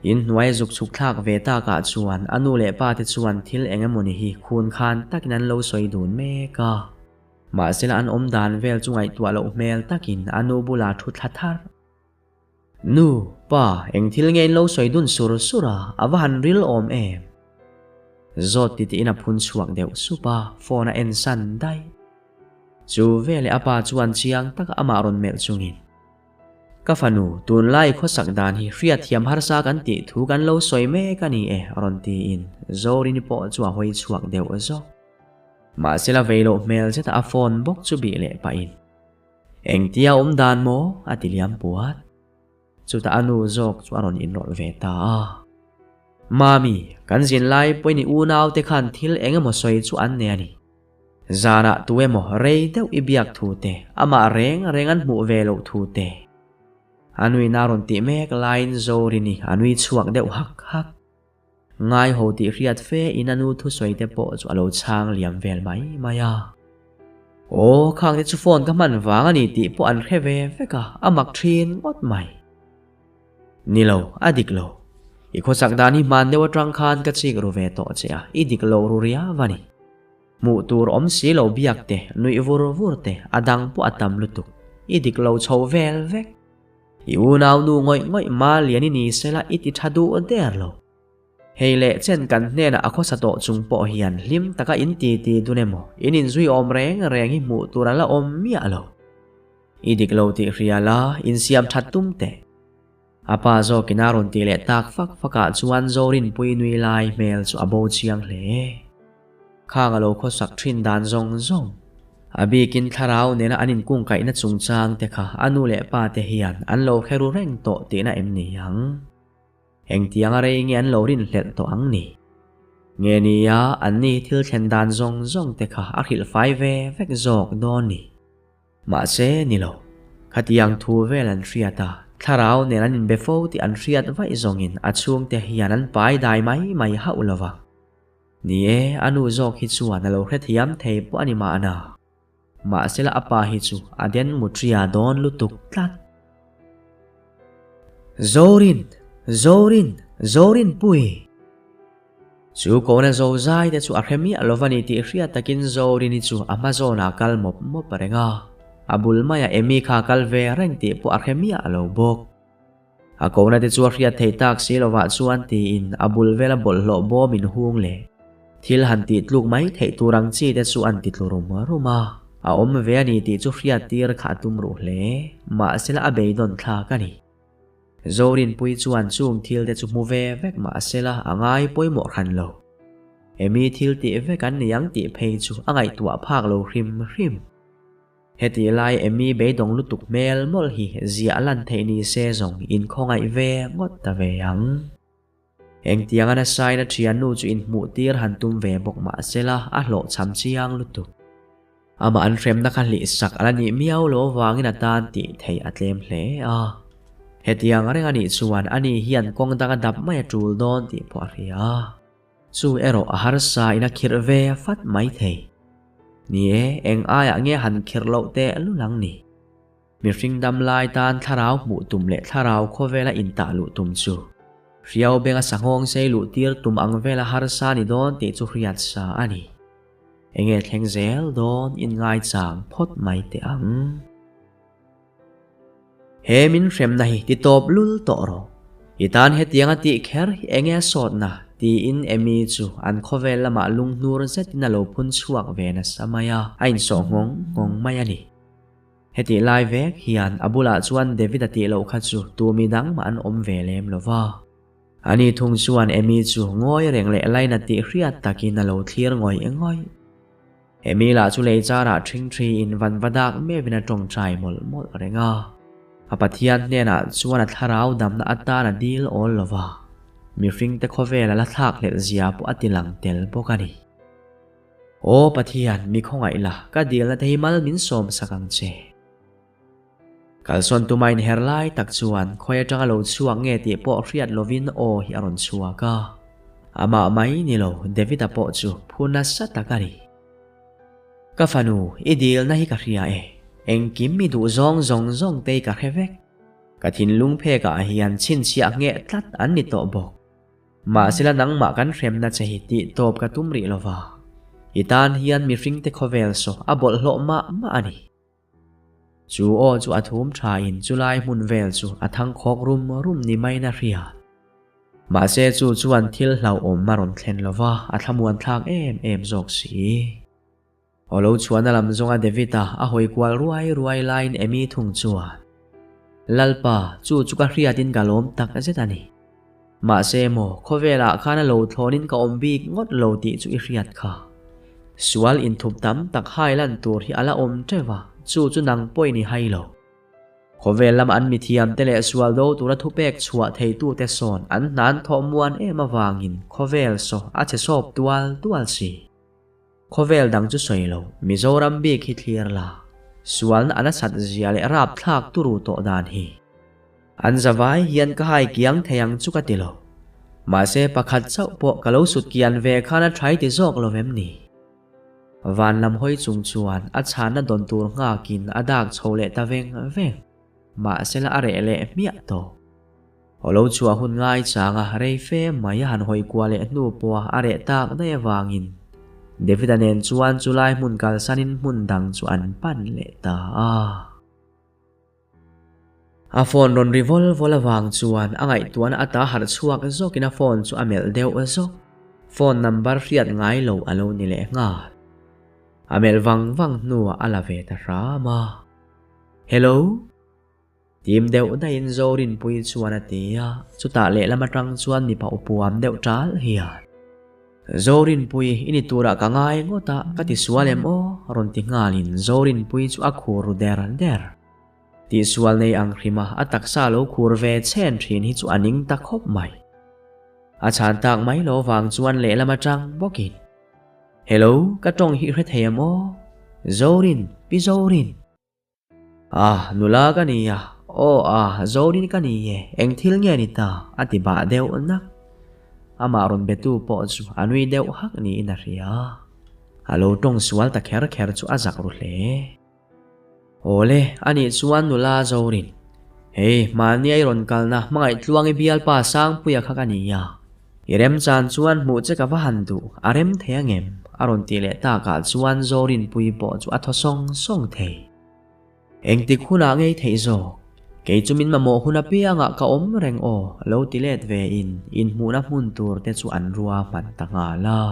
In hnuai zuk chhuk thlak ve takah chuan a nu leh pa te chuan thil eng emawni hi khun khan takin an lo sawi dun mek a. Mahsela an awm dan vel chu ngaihtuah loh hmel takin a nu bulah thu thla thar. Nu, pa, eng thil nge in lo sawi dun sur sur a, a va han ril awm em? Zawt ti tiin a phun chhuak deuh sup a, phone a en san daih. Chu veleh a pa chuan chiang taka amah rawn melh chungin, Ka fanu, tunlai khawsak dan hi hriatthiam harsa kan tih thu kan lo sawi mek a ni e, rawn tiin Zorini pawh chu a hawi chhuak deuh zawk. Mahse la vei loh hmel zeta a phone bawk chu bih leh pahin, Engtia awm dan maw? a ti liam puat. Chutah a nu zawk chu a rawn inrawlh ve ta a. Mami, kan zin lai pawhin i unaute khan thil eng emaw sawi chu an nei a ni. Zanah tu emaw rei deuh i biak thu te, amah reng reng an hmuh ve loh thu te. A nuina rawn tih mek laiin Zorini a nui chhuak deuh hak hak. Ngai ho tih hriat fe in a nu thusawi te pawh chu a lo chhang liam vel mai mai a. Aw, khang te chu phone ka hman vang a ni tih pawh an hre ve vek a, a mak thin ngawt mai. Ni lo, a dik lo. I khawchak dan hi hman deuh atang khan ka chik ru ve tawh che a, i dik lo ru riau a ni. Hmuh tur awm si lo biak te, nuih vur vur te, a dang pawh a tam lutuk. I dik lo chho vel vek. I unau nu ngawih ngawih ma lian i ni sela i ti tha duh der lo. Hei leh chen kan hnenah a khawsa tawh chung pawh hian hlim taka in ti ti dun emaw, in inzui awm reng reng hi hmuh tur a la awm miah lo. I dik lo tih hria la, insiam that tum teh. A pa zawkin a rawn tih leh tak fak fakah chuan Zorinpui nui lai hmel chu a bo chiang hle. Khang a lo khawsak thin dan zawng zawng. A bikin thlarau nena an inkungkaihna chungchang te kha a nu leh pa te hian an lo hre ru reng tawh tihna em ni ang? Engtiang a rei nge an lo rinhlelh tawh ang ni? Nge nia anni thil thlen dan zawng zawng te kha a hrilh fai ve vek zawk dawn ni? Mahse, ni lo. Khatiang thu vel an hriat a, thlarau nen an inbe fo tih an hriat vaih zawngin a chhungte hian an pai dai mai mai hauh lo va. Ni e, a nu zawk hi chuan a lo hrethiam thei pawh a ni mahna. Mahsela a pa hi chu a den mutria dawn lutuk tlat. Zorin! Zorin! Zorinpui! Chu kawna zo zai te chu a hre miah lo va ni tih hriat takin Zorini chu a hma zawnah kal mawp mawp reng a. A bul maiah Amy kha a kal ve reng tih pawh a hre miah lo bawk. A kohna te chu a hriat theih tak si lovah chuan tiin a bul vela bawlhhlawh bawm in hung leh thil han tih tluk mai theih tur ang chi te chu an ti tlu rum rum a. A awm ve a ni tih chu hriat tir kha a tum ruh hle. Mahsela a beidawn thlak a ni. Zorinpui chuan chung thil te chu hmu ve vek mahsela a ngai pawimawh hran lo. Hemi thil tih vek an ni ang tih phei chu a ngaihtuah phak lo hrim hrim. Heti lai Amy beidawng lutuk hmel mawlh hi ziah lan theih ni se zawng in khawngaih ve ngawt ta ve ang. Engtianga nasain a thiannu chu inhmuh tir han tum ve bawk mah sela a hlawhchham chiang lutuk. Amah an hremna kha hlih sak a la nih miau lo avangin a tan tih theih a tlem hle a. Hetiang reng a nih chuan ani hian kawng dang a dap mai a tul dawn tih pawh a hria. Chu erawh a harsa in a khirh ve fat mai thei. Ni e, eng aiah nge han khirh loh teh lul ang ni? Mihring dam lai tan thlarau hmuh tum leh thlarau khawvela intah luh tum chu hriau benga sanghawng sei luh tir tum ang vela harsa ni dawn tih chu hriat sa a ni. Enge thleng zel dawn in ngaichang phawt mai teh ang. He min hremna hi ti tawp lul tawh rawh. I tan hetiang a tih kher hi enge a sawtna? tiin Amy chu an khawvel lamah lunghnur zetin a lo phun chhuak ve nasa mai a, a insawh nghawng nghawng mai a ni. Hetih lai vek hian a bulah chuan David-a tih loh kha chu tu mi dang mah an awm ve lem lo va. Ani thung chuan Amy chu ngawi reng leh laina tih hriat takin a lo thlir ngawih ngawih. Hemi lah chu lei charah ṭhingṭhi in van va dak meuhin a ṭawngṭai mawlh mawlh reng a. A Pathian hnenah chuan a thlarau damna atan a dil awl lo va, mihringte khawvel a la thlak hlelh zia pawh a ti lang tel bawk a ni. Aw Pathian, mi khawngaih la, ka dilna te hi mal min sawm sak ang che. Kalsawn tuma inher lai tak chuan khawi atanga lo chhuak nge tih pawh hriat lovin aw hi a rawn chhuak a. Amah mai ni lo, David-a pawh chu phu nasa tak a ni. Ka fanu, i dilna hi ka hria e. Engkim i duh zawng zawng zawng te hi ka hre vek. Ka thinlung phekah hian chhinchhiah ngheh tlat an ni tawh bawk. Mahsela nangmah kan hremna che hi tih tawp ka tum rih lova. I tan hian mihringte khawvel saw a bawlhhlawh mah mah a ni. Chu aw chu a thum thain chulai hmun vel chu a thangkhawk rum rum ni maiin a hria. Mahse chu chuan thil hlauhawm a rawn thlen lova, a thlamuan thlak em em zawk si. Aw lo chhuahna lam zawnga David-a a hawi kual ruai ruai laiin Amy thung chuan, Lalpa, chu chu ka hriatin ka lawm tak zet a ni. Mahse maw, khawvelah khan a lo thlawnin ka awm bik ngawt lo tih chu i hriat kha. Sual inthup tam tak hai lan tur hi a la awm teuh a, chu chu nang pawhin i hai lo. Khawvel lama an mithiamte leh sual do tura thupek chhuah theitute sawn an hnan thawh muan em avangin khawvel saw a che sawp tual tual si. Khawvel dang chu sawi lo, Mizoram bik hi thlir la, sualna a nasat zia leh rapthlak turu tawh dan hi. An zavai hian ka hai kiang thei ang chu ka ti lo. Mahse pakhat chauh pawh ka lo sut kian ve khan a thai ti zawk lo em ni? Van lam hawi chung chuan a chhanna dawn tur nghakin a dak chho leh ta veng veng. Mahsela a reh leh hmiah tawh. Aw lo chhuah hun ngai changa rei fe mai a han hawi kuah leh hnu pawha a reh tak daih avangin David-a nen chuan chulai hmun kalsanin hmun dang chu an pan leh ta a. A phone rawn ri vawl vawl avang chuan a ngaihtuahna ata harh chhuak zawkin a phone chu a melh deuh zawk. Phone number hriat ngai lo a lo ni leh nghal. A melh vang vang hnuah a la ve ta hram a. Hello? Tim deuh daihin Zorinpuii chuan a ti a, chutah lehlam atang chuan mipa upuam deuh ṭal hian. Zorinpui, i ni turah ka ngai ngawt a, ka ti sual em aw? rawn ti nghalin Zorinpui chu a khur ru der der. Tihsual nei ang hrima a taksa lo khur ve chhen thin hi chu a ning ta khawp mai. A chhan tak mai lo vang chuan lehlam atang bawkin, Hello, ka tawng hi hre thei em aw? Zorin, Pi Zorin. Ah, nula ka ni a, aw ah, Zorin ka ni e, eng thil nge ni ta? a ti bah deuh nak. Amah rawn betu pawh chu a nui deuh hak niin a hria. A lo tawng sual ta kher kher chu a zak ru hle. Awle, anih chuan nula Zorin. Hei, mahni a i rawn kalna hmangaih tluang i bialpa Sangpuia kha ka ni a. I remchan chuan hmuh che ka va han duh, a rem thei angem? a rawn tih leh takah chuan Zorinpuii pawh chu a thaw sawng sawng thei. Engtik hunah ngei theih zawk? Kei chu min mamawh hun apiangah ka awm reng aw, lo ti let ve in inhmuhna hmun tur te chu an rua hman ta nghal a.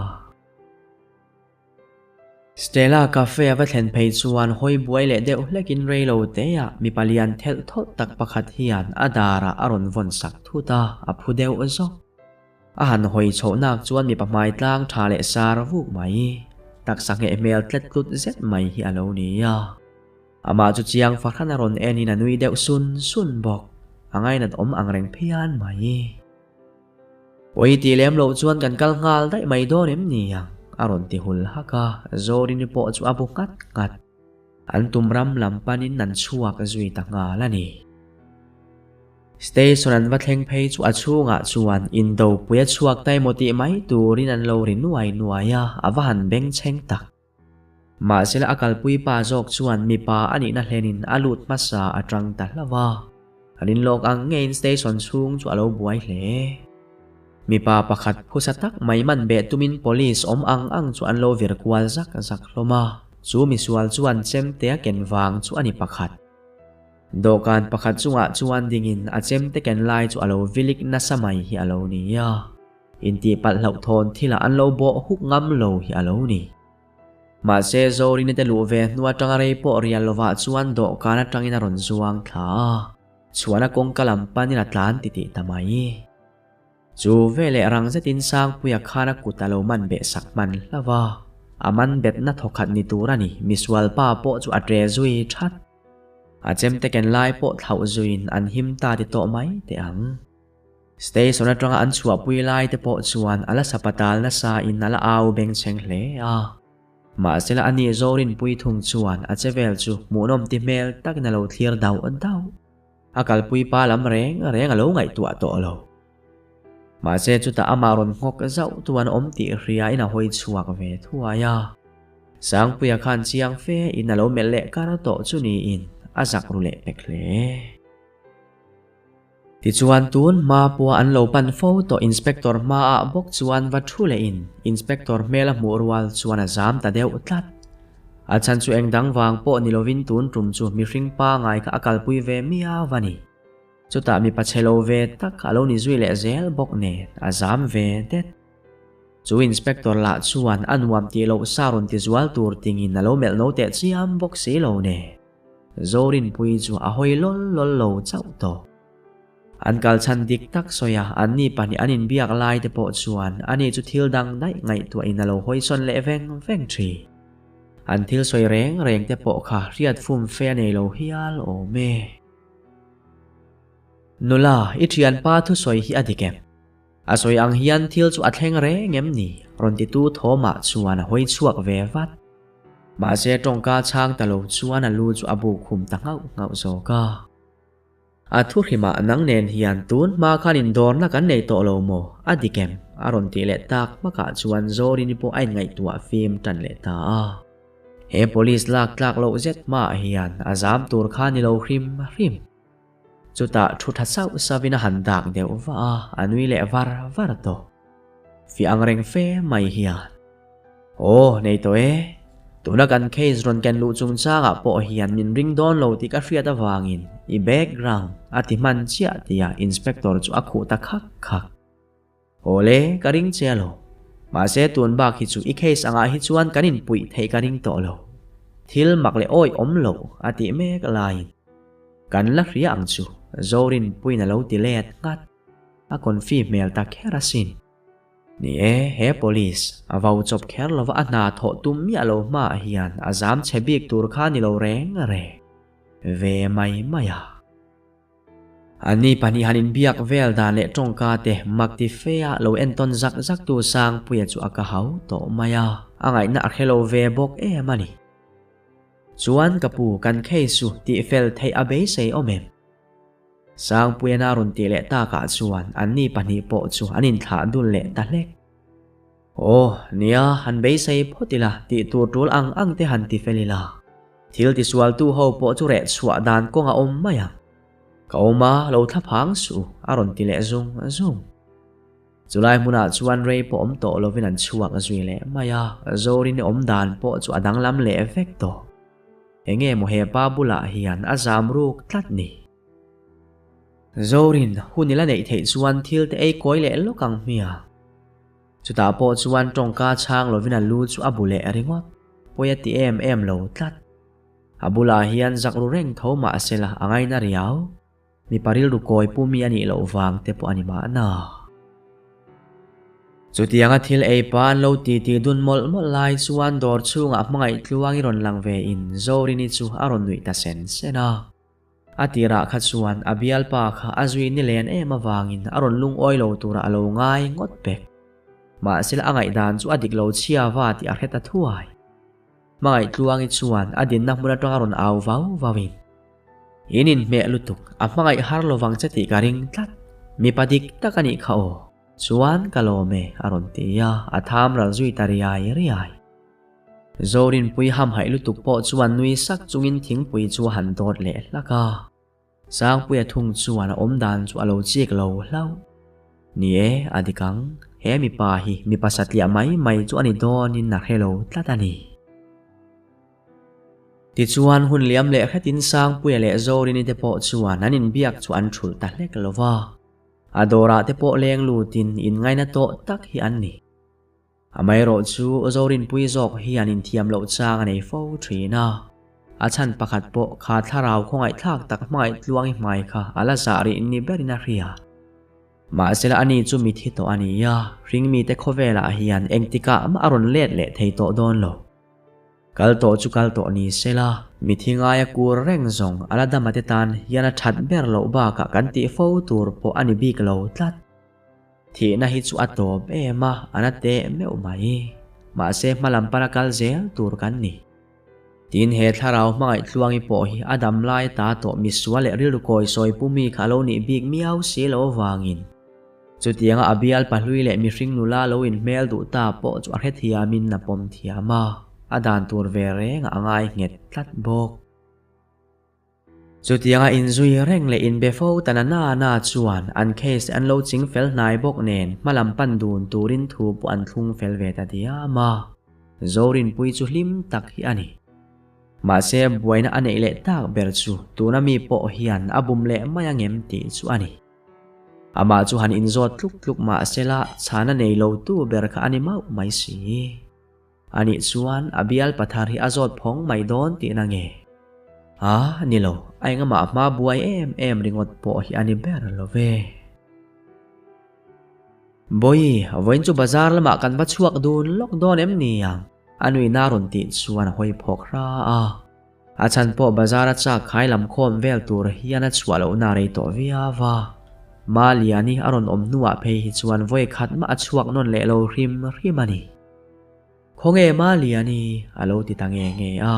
Stella Cafe a va thlen phei chuan hawi buai leh deuh hlekin rei lo teah mipa lian thelh thawlh tak pakhat hian a darah a rawn vawn sak thut a, a phu deuh zawk. A han hawi chhoh nak chuan mipa hmai tlang tha leh sar vuk mai, taksa ngheh hmel tlet tlut zet mai hi a lo ni a. Amah chu chiang fahran a rawn enin a nui deuh sun sun bawk, a ngainat awm ang reng phian mai. Pawi tih lem loh chuan kan kal nghal daih mai dawn em ni ang? a rawn ti hul hak a, Zorini pawh chu a bu nghat nghat. An tum ram lam panin an chhuak zui ta nghal a ni. Station an va thleng phei chu a chhungah chuan indopui a chhuak ta emaw tih mai turin an lo ri nuai nuai a, a va han bengchheng tak. Mahsela a kalpui pa zawk chuan mipa a nihna hlenin a lut hmasa a tang ta hlauh a. An inlawk ang ngeiin station chhung chu a lo buai hle. Mipa pakhat phusa tak mai man beh tumin police awm ang ang chu an lo vir kual zak zak hlawm a, chu misual chuan chemte a ken vang chu a ni pakhat. Dawhkan pakhat chungah chuan dingin a chemte ken lai chu a lo vilik nasa mai hi a lo ni a. Intihpalh hlauhthawn thilah an lo bawh huk ngam lo hi a lo ni. Mahse, Zorini te luh ve hnu atanga rei pawh rial lovah chuan dawhkan atangin a rawn zuang thla a, chhuahna kawngka lam panin a tlan titih ta mai. Chu veleh rang zetin Sangpuia khan a kut a lo man beh sak hman hlauh a, a man betna thawkhat ni tur a ni, misual pa pawh chu a ṭe zui ṭhat. A chemte ken lai pawh thlauh zuiin an him ta ti tawh mai teh ang. Station atanga an chhuahpui lai te pawh chuan a la sapatal nasa in a la au bengchheng hle a. Mahsela a ni Zorinpui thung chuan a che vel chu hmuhnawm ti hmel takin a lo thlir dauh dauh. A kalpui pa lam reng reng a lo ngaihtuah tawh lo. Mahse chutah amah rawn nghawk zauh tu an awm tih hria in a hawi chhuak ve thuai a. Sangpuia khan chiang fe in a lo melh leh kar tawh chu niin a zak ru leh pek hle. Tichuan tun hma pawha an lo pan fo tawh Inspector hmaah bawk chuan va thu lehin Inspector hmel a hmuh rual chuan a zam ta deuh tlat. A chhan chu eng dang vang pawh ni lovin tun tum chu mihring pangai kha a kalpui ve miau a ni. Chutah mipa chhe lo ve tak a lo ni zui leh zel bawk nen a zam ve det. Chu inspector lah chuan a nuam tih loh sa rawn ti zual tur tingin a lo melh no teh chiam bawk si lo ne. Zorinpuii chu a hawi lawl lawl lo chauh tawh. An kal chhan dik tak sawi a, anni pahnih an inbiak lai te pawh chuan ani chu thil dang daih ngaihtuahin a lo hawi sawn leh veng veng thin. An thil sawi reng reng te pawh kha hriat fum fe a nei lo hial awm e. Nula, i thianpa thusawi hi a dik em? A sawi ang hian thil chu a thleng reng em ni? Rawn titu Thawma chuan a hawi chhuak ve vat. Mahse tawngka chhang ta lo chuan a lu chu a buk khum ta nghauh nghauh zawk a. A thu hrimah nang nen hian tun hma khan indawrna kan nei tawh lo maw? A dik em? A rawn tih leh tak hmakah chuan Zorini pawh a inngaihtuah fim tan leh ta a. He police lak tlak loh zet hmaah hian a zam tur kha ni lo hrim hrim. Chutah thu tha sauh sauhin a han dak deuh vah a, a nui leh var var tawh. Fiah ang reng fe mai hian. Aw, nei tawh e. Tuna kan case rawn ken luh chungchangah pawh hian min ring dawn lo tih ka hriat avangin i background a ti hman chiah tia inspector chu a khuh ta khak khak. Awle, ka ring che alo. Mahse tun bak hi chu i case angah hi chuan kan inpuih theih ka ring tawh lo. Thil mak leh awi awm lo a tih mek laiin kan la hria ang chu Zorinpuiin a lo ti let nghat. A confi hmel ta kher asin. Ni e, he police a vau chawp kher lova a hna thawh tum miah lo hmaah hian a zam chhe bik tur kha ni lo reng reng ve mai mai a. Anni pahnih han inbiak vel dan leh tawngka te mak ti fe a lo entawn zak zak tu Sangpuia chu a ka hau tawh mai a, a ngaihna a hre lo ve bawk em a ni. Chuan ka pu kan case chu tih fel theih a beisei awm em? Sangpuian a rawn tih leh takah chuan anni pahnih pawh chu an inthlah dul leh ta hlek. Aw, nia, han beisei phawt ila, tih tur tul ang ang te han ti fel ila. Thil tisualtu ho pawh chu reh chhuah dan kawng a awm mai ang. Ka awm a, lo thla phang suh, a rawn ti leh zung zung. Chulai hmunah chuan rei pawh awm tawh lovin an chhuak zui leh mai a, Zorini awm dan pawh chu a danglam leh vek tawh. Enge maw he pa bulah hian a zam ruk tlat ni? Zorin, hun ila neih theih chuan thil te ei kawi leh lawk ang hmia. Chutah pawh chuan tawngka chhang lovin a lu chu a bu leh ringawt. Pawi a ti em em lo tlat. A bulah hian zak ru reng tho mah se la a ngaina riau. Mipa rilru kawi pu mi a nih loh vang te pawh a ni mahna. Chutianga thil ei pa an lo titi dun mawlh mawlh lai chuan dawr chhungah hmangaih tluang i rawn lang ve in Zorini chu a rawn nuih ta sen sen a. A tirah kha chuan a bialpa kha a zui ni len em avangin a rawn lungawi lo turah a lo ngai ngawt pek. Mahsela a ngaihdan chu a dik lo chhia va tih a hre ta thuai. Hmangaih Tluangi chuan a dinna hmun atanga rawn au vau vauin, In inhmeh lutuk, a hmangaih har lovang che tih ka ring tlat. Mipa dik tak a nih kha aw. Chuan ka lawm e, a rawn ti a, a tham ral zui ta riai riai. Zorinpui hamhaih lutuk pawh chuan nui sak chungin thingpui chu a han dawt leh hlak a. Sangpuia thung chuan a awmdan chu a lo chik lo hlauh. Ni e, a dik ang, he mipa hi mipa satliah mai mai chu a ni dawnin a hre lo tlat a ni. Tichuan hun liam leh hretin Sangpuia leh Zorini te pawh chuan an inbiak chu an thulh ta hlek lo va. A dawrah te pawh leng lutin inngaina tawh tak hi an ni. Amaherawh chu Zorinpui zawk hian inthiam loh chang a nei fo thin a. A chhan pakhat pawh kha thlarau khawngaihthlak tak hmangaih tluang i hmai kha a la zah rih ni berin a hria. Mahsela ani chu mithi tawh a ni a, hringmite khawvelah hian engtikah mah a rawn let leh thei tawh dawn lo. Kal tawh chu kal tawh ni sela, mithi ngaia kur reng zawng a la dama te tan hian a that ber loh bakah kan tih fo tur pawh a ni bik lo tlat. Thihna hi chu a tawp em a, a na teh meuh mai. Mahse hma lam pana kal zel tur kan ni. Tin he thlarau hmangaih tluangi pawh hi a dam lai ta tawh misual leh rilru kawi sawi pu mi kha a lo nih bik miau si lo avangin chutianga a bial pahlui leh mihring nula lo inhmel duh ta pawh chu a hrethiamin a pawm thiam a, a dan tur ve rengah a ngai nghet tlat bawk. Chutianga inzui reng leh inbe fo ta na na na chuan an case an lo ching fel hnai bawk nen hmalam pan dun turin thu pawh an thlung fel ve ta diam a. Zorinpui chu hlim tak hi a ni. Mahse buaina a neih leh tak ber chu tuna mi pawh hian a bum leh mai angem tih chu a ni. Amah chu han inzawt tluk tluk mah sela chhana nei lo tu ber kha a ni mauh mai si. Anih chuan a bial pathar hi a zawt phawng mai dawn tihna nge? A, ni lo, a engmah hma buai em em ringawt pawh hi a ni ber lo ve. Bawi, vawiin chu bazar lamah kan va chhuak dun lawk dawn em ni ang? A nuihna rawn tih chuan a hawi phawk hra a. A chhan pawh bazar a chak khai lam khawm vel tur hian a chhuah lohna rei tawh viau a. Maliani a rawn awm hnuah phei hi chuan vawi khat mah a chhuak nawn leh lo hrim hrim a ni. Khawnge Maliani? a lo ti ta nge nge a.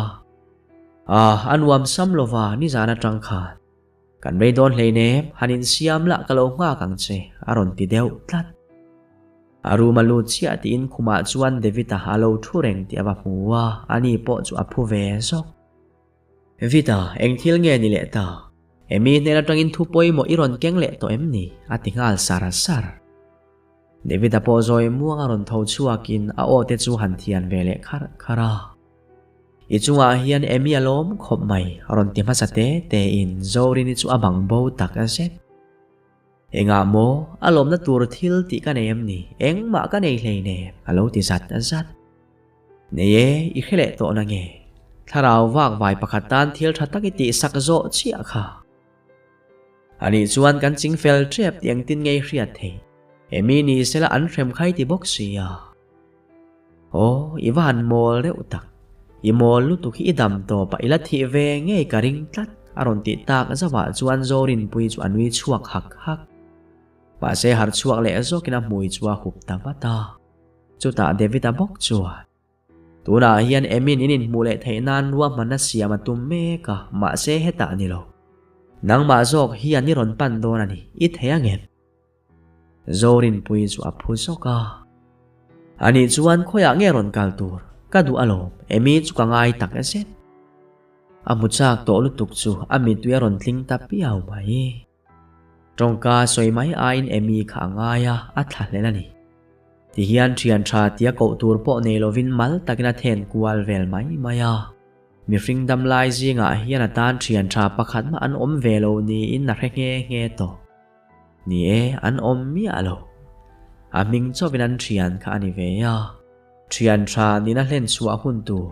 Ah, a nuam sam lova nizan atang khan. Kan rei dawn hleinem, han insiam lah ka lo nghak ang che, a rawn ti deuh tlat. A room a lut chiah tiin khumah chuan David-a a lo thu reng tih a va hmu a, ani pawh chu a phu ve zawk. Vida, eng thil nge ni leh ta? Emi hnen atangin thu pawimawh i rawn keng leh tawh em ni? a ti nghal sar sar. David-a pawh zawi muang a rawn tho chhuakin a aw te chu han thian ve leh kharh kharh a. I chungah hian Amy a lawm khawp mai, a rawn ti hmasa te tein Zorini chu a bang bo tak zet. Engah maw, a lawmna tur thil tih ka nei em ni? Engmah ka nei hleinem, a lo ti zat zat. Nei e, i hre leh tawh na nge? Thlarau vak vai pakhat tan thil tha tak i tihsak zawh chiah kha. Anih chuan kan ching fel tep tih engtin nge i hriat thei? Amy ni sela an hrem khai ti bawk sia. Aw, i va han mawl reuh tak. I mawl lutuk hi i dam tawp a, i la thih ve ngei ka ring tlat, a rawn tih tak zauhah chuan Zorinpuii chu a nui chhuak hak hak. Mahse harh chhuak leh zawkin a hmui chu a hup ta vat a. Chutah David-a bawk chuan, Tunah hian Emin in inhmuh leh theih nan ruahmanna siam a tum mek a, mahse hetah a ni lo. Nangmah zawk hian i rawn pan dawn a ni, i thei angem? Zorinpuii chu a phu zawk a. Anih chuan khawiah nge rawn kal tur? Ka duh alawm, Amy chu ka ngai tak zet. A hmu chak tawh lutuk chu a mittui a rawn tling ta piau mai. Tawngka sawi mai aiin Amy kha a ngai a, a thla hlel a ni. Tihian thian tha tia koh tur pawh nei lovin mal takin a then kual vel mai mai a. Mihring dam lai zingah hian a tan thian tha pakhat mah an awm ve lo niin a hre nghe nghe tawh. Ni e, an awm miah lo. A hming chauhin an thian kha a ni ve a. Thian tha nina hlen chhuah hun tur,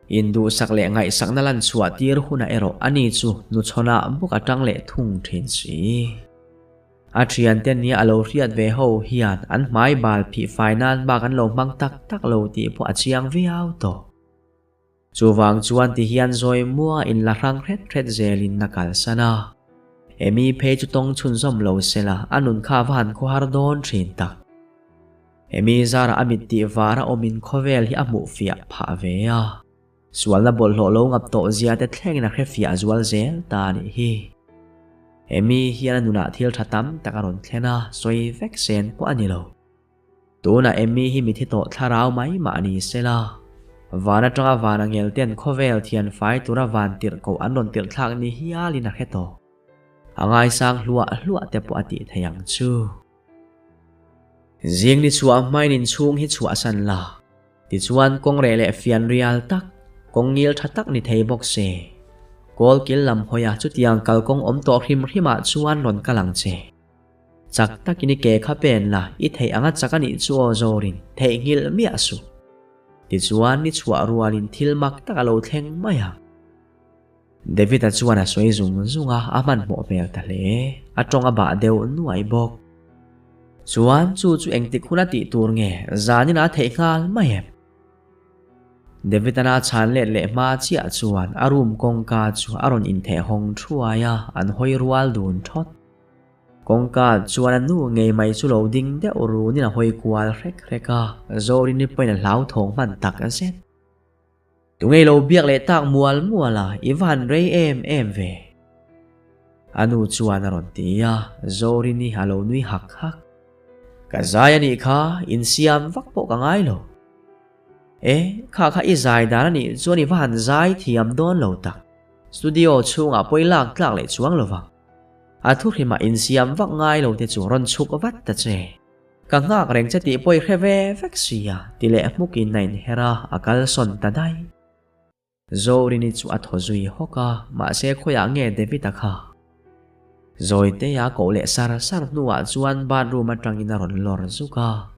induhsak leh ngaihsakna lan chhuah tir hunah erawh ani chu nuchhawnah bawk a tang leh thung thin si. A thiante nia a lo hriat ve ho hian an hmai bal phih fai nan bak an lo hmang tak tak lo tih pawh a chiang viau tawh. Chuvang chuan ti hian zawi mua in la hrang hret hret zelin a kalsan a. Amy phei chu tawng chhunzawm lo sela a nun kha a va han khawhar dawn thin tak. Amy zarah a mit tih var a awmin khawvel hi a hmuh fiah phah ve a. Sualna bawlhhlawh lo ngap tawh zia te thlengin a hre fiah zual zel ta a nih hi. Amy hian a nunah thil tha tam tak a rawn thlen a, sawi vek sen pawh a ni lo. Tunah Emmy hi mithi tawh thlarau mai mah ni sela, van atanga van a ngel ten khawvel thian fai tura van tirh koh an rawn tirh thlak ni hialin a hre tawh. A ngaisang hluah hluah te pawh a tih thei ang chu. Zing ni chhuah hmain inchhung hi chhuahsan la, tichuan kawng reh leh fian rial tak, kawng ngil tha tak ni thei bawk se. Kawlkil lam hawia chutiang kalkawng awm tawh hrim hrimah chuan rawn kal ang che. Chak takin i ke kha pen la, i theih anga chak a nih chu aw Zorin, theihnghilh miah suh. Tichuan ni chhuah rualin thil mak tak a lo thleng mai ang. David-a chuan a sawi zung zung a, a hmanhmawh hmel ta hle. A tawng a bah deuh nuai bawk. Chuan chu chu engtik huna tih tur nge zanin a theih nghal mai em? David-ana chhan let leh hma chiah chuan a room kawngka chu a rawn intheh hawng thuai a, an hawi rual dun thawt. Kawngka chuan a nu ngei mai chu lo ding deuh runin a hawi kual hrek hrek a, Zorini pawhin a hlauthawng hman tak zet. Tungei lo biak leh tak mual mual a, i va han rei em em ve. A nu chuan a rawn ti a, Zorini a lo nui hak hak. Ka zai a nih kha, insiam vak pawh ka ngai lo. E, kha kha i zai dan a nih chuan i va han zai thiam dawn lo tak. Studio chhungah pawh i lak tlak leh chuang lo vang. A thuhrimah insiam vak ngai lo te chu rawn chhuk vat ta che. Ka nghak reng che tih pawh i hre ve vek sia ti leh hmukin a inher a, a kalsawn ta daih. Zorini chu a thaw zui hawk a, mahse khawiah nge David-a kha? Zawiteia koh leh sar sar hnuah chuan bathroom atangin a rawn lawr zuk a.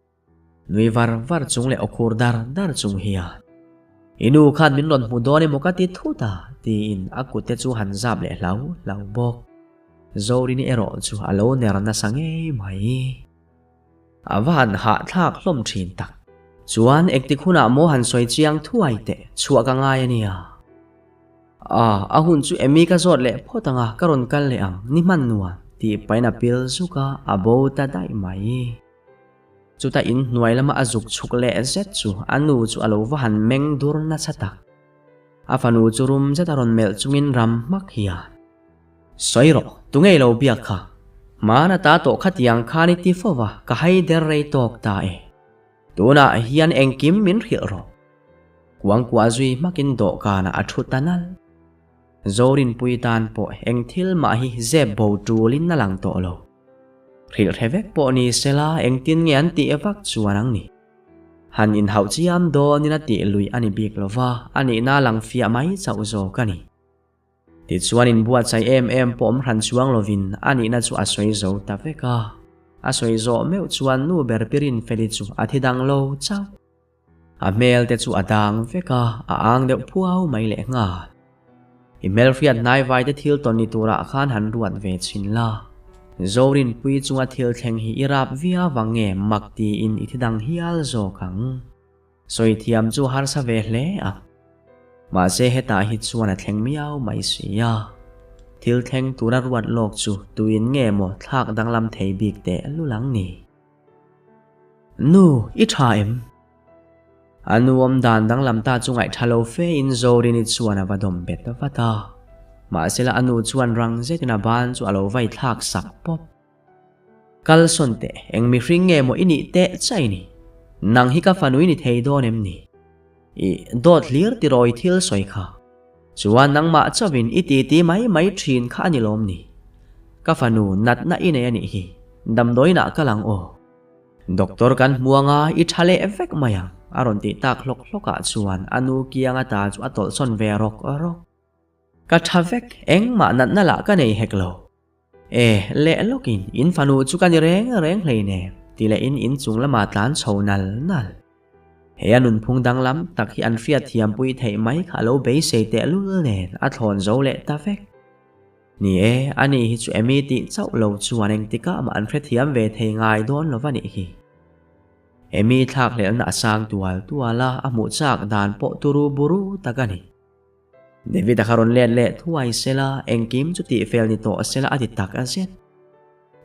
Nui var var chung leh awkhur dar dar chung hian, I nu khan min rawn hmu dawn emaw ka ti thut a, tiin a kut te chu han zap leh hlau hlau bawk. Zorini erawh chu a lo ner nasa ngei mai. A va han hahthlak hlawm thin tak. Chuan engtik hunah maw han sawi chiang thuai teh chhuah ka ngai a nia. A, a hun chu Amy ka zawt leh phawt ang a, ka rawn kal leh ang, ni hman nuam, tih pahin a pil zuk a, a bo ta daih mai. Chuta in hnuai lama a zuk chhuk leh zet chu a nu chu a lo va han meng dur nasa tak. A fanu chu rum zet a rawn melh chungin ram hmak hian. Sawi rawh, tunge i lo biak kha? Hmana ta tawh khatiang khan i ti fo va, ka hai der rei tawk ta e. Tunah hian engkim min hrilh rawh. Kuangkuah zui hmakin dawhkanah a thu ta nal. Zorinpui tan pawh eng thil mah hi zep bo tulin a lang tawh lo. Hrilh hre vek pawh ni sela engtin nge an tih vak chuan ang ni. Han inhauh chiam dawnin a tih lui a ni bik lo va, a nihna lang fiah mai chauh zawk a ni. Tichuan inbuatsaih em em pawh awm hran chuang lovin a nihna chu a sawi zo ta vek a. A sawi zawh meuh chuan nu ber pirin feli chu a thi dang lo chauh. A hmel te chu a dang vek a, a ang deuh phuau mai leh nghal. I hmelhriat hnaivai te thil tawn ni turah khan han ruat ve chhin la. Zorinpui chunga thil thleng hi i rap viau vang nge mak tiin i thi dang hial zawk ang. Sawi thiam chu harsa ve hle a. Mahse hetah hi chuan a thleng miau mai si a. Thil thleng tura ruat lawk chu tuin nge maw thlak danglam thei bik teh lul ang ni. Nu, i tha em? A nu awm dan danglam ta chu ngaihtha lo fe in Zorini chuan a va dawm bet vat a. Mahsela a nu chuan rang zetin a ban chu a lo vai thlak sak pawp. Kal sawn teh, eng mihring nge maw i nih teh chai ni? Nang hi ka fanu i ni thei dawn em ni? I dawt hlir tirawi thil sawi kha. Chuan nangmah chauhin i titi mai mai thin kha a ni lawm ni? Ka fanu natna i nei a nih hi, damdawiinah ka lang aw. Doctor kan hmu anga i tha leh vek mai ang, a rawn tih tak hlawk hlawkah chuan a nu kianga ta chu a tawlhsawn ve rawk rawk. Ka tha vek, engmah natna lah ka nei hek lo. E, leh lawkin in fanu chu ka ni reng reng hleinem, ti leh in inchung lamah tlan chho nal nal. He a nunphung danglam tak hi an hriat thiampui theih mai kha a lo beisei tehlul nen a thlawn zo leh ta vek. Ni e, ani hi chu Amy tih chauh lo chuan engtikah mah an hrethiam ve thei ngai dawn lo va nih hi. Amy thlakhlelhna a sang tual tual a, a hmuh chak dan pawh turu buru tak a ni. David-a kha rawn let leh thuai sela, engkim chu tihfel ni tawh sela a ti tak a zet.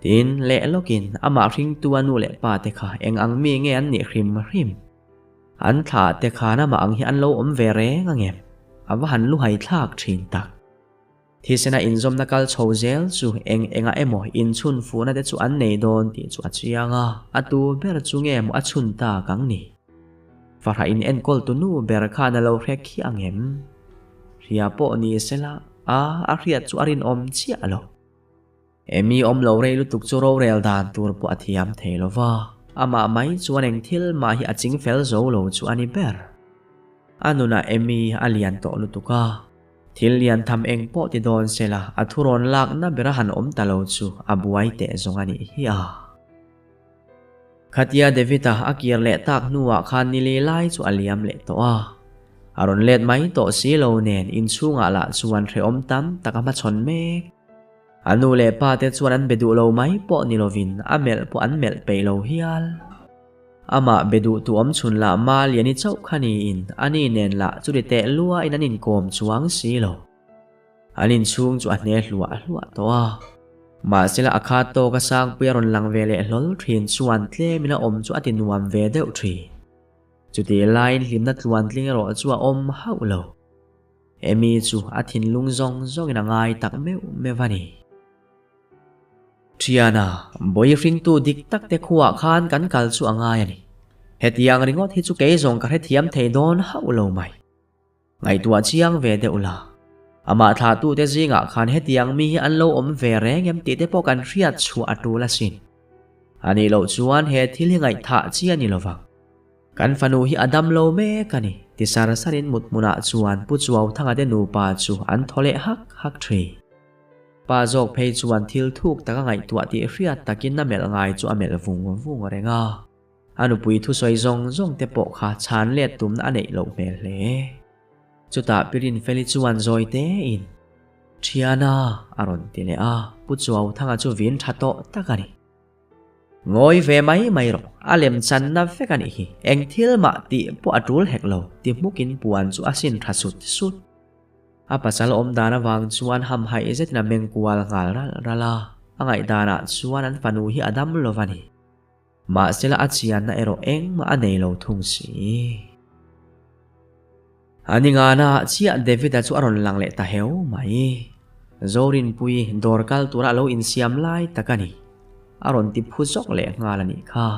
Tin, leh lawkin amah hringtu a nu leh pa te kha eng ang mi nge an nih hrim hrim? An thlah te khan amah ang hi an lo awm ve reng ang em? A va han luhai thlak thin tak. Thisena inzawmna kal chho zel chu eng engah emaw inchhun fuhna te chu an nei dawn tih chu a chiang a, a tu ber chu nge maw a chhun tak ang ni? Farah in enkawl tu nu ber khan a lo hre khi ang em? Hria pawh ni sela, a a hriat chu a rinawm chiah lo. Amy awm lo rei lutuk chu rorel dan tur pawh a thiam thei lo va, amah mai chuan eng thil mah hi a ching fel zo lo chu a ni ber. A nunah Amy a lian tawh lutuk a, thil lian tham eng pawh ti dawn sela a thurawn lakna bera han awm ta lo chu a buai teh zawng a nih hi a. Khatia David-a a kir leh tak hnuah khan nili lai chu a liam leh tawh a. A rawn let mai tawh si lo nen inchhungah lah chuan hrehawm tam tak a hmachhawn mek. A nu leh pa te chuan an be duh lo mai pawh ni lovin a melh pawh an melh peih lo hial. Amah be duh tu awm chhun lah Maliani chauh kha niin ani nen lah chuti teh luain an inkawm chuang si lo. An inchhung chu a hne hluah hluah tawh a. Mahsela a khat tawk a Sangpuia rawn lang ve leh hlawl thin chuan tlemin a awm chu a ti nuam ve deuh thin. Chutih laiin hlimna tluantling erawh chu a awm hauh lo. Amy chu a thinlung zawng zawngin a ngai tak meuh meuh a ni. Thiana, bawi hringtu dik tak te khuaah khan kan kal chu a ngai a ni. Hetiang ringawt hi chu kei zawng ka hrethiam thei dawn hauh lo mai. Ngaihtuah chiang ve deuh la. Amah thlahtute zingah khan hetiang mi hi an lo awm ve reng em tih te pawh kan hriat chhuah a tul asin. A nih loh chuan he thil hi ngaihthah chi a ni lovang. Kan fanu hi a dam lo mek a ni, ti sar sarin mut hmunah chuan Pu Chuauthanga te nupa chu an thaw leh hak hak thin. Pa zawk phei chuan thil thuk tak a ngaihtuah tih hriat takin a melh ngai chu a melh vung vung reng a. A nupui thusawi zawng zawng te pawh kha chhan let tumna a neih loh hmel hle. Chutah Pi Rinfeli chuan zawi tein, Thiana, a rawn ti leh a, Pu Chuauthanga chu vin tha tawh tak a ni. Ngawi ve mai mai rawh, a lem channa vek a nih hi, eng thil mah tih pawh a tul hek lo, ti hmukin puan chu a sin tha sut sut. A pasal awm dan avang chuan hamhaih zetin a meng kual nghal ralh ralh a, a ngaihdanah chuan an fanu hi a dam lo va ni. Mahsela a chianna erawh engmah a nei lo thung si. A ni ngana chiah David-a chu a rawn lang leh ta heu mai. Zorinpui dawr kal tura a lo insiam lai tak a ni. A rawn ti phu zawk leh nghal a nih kha.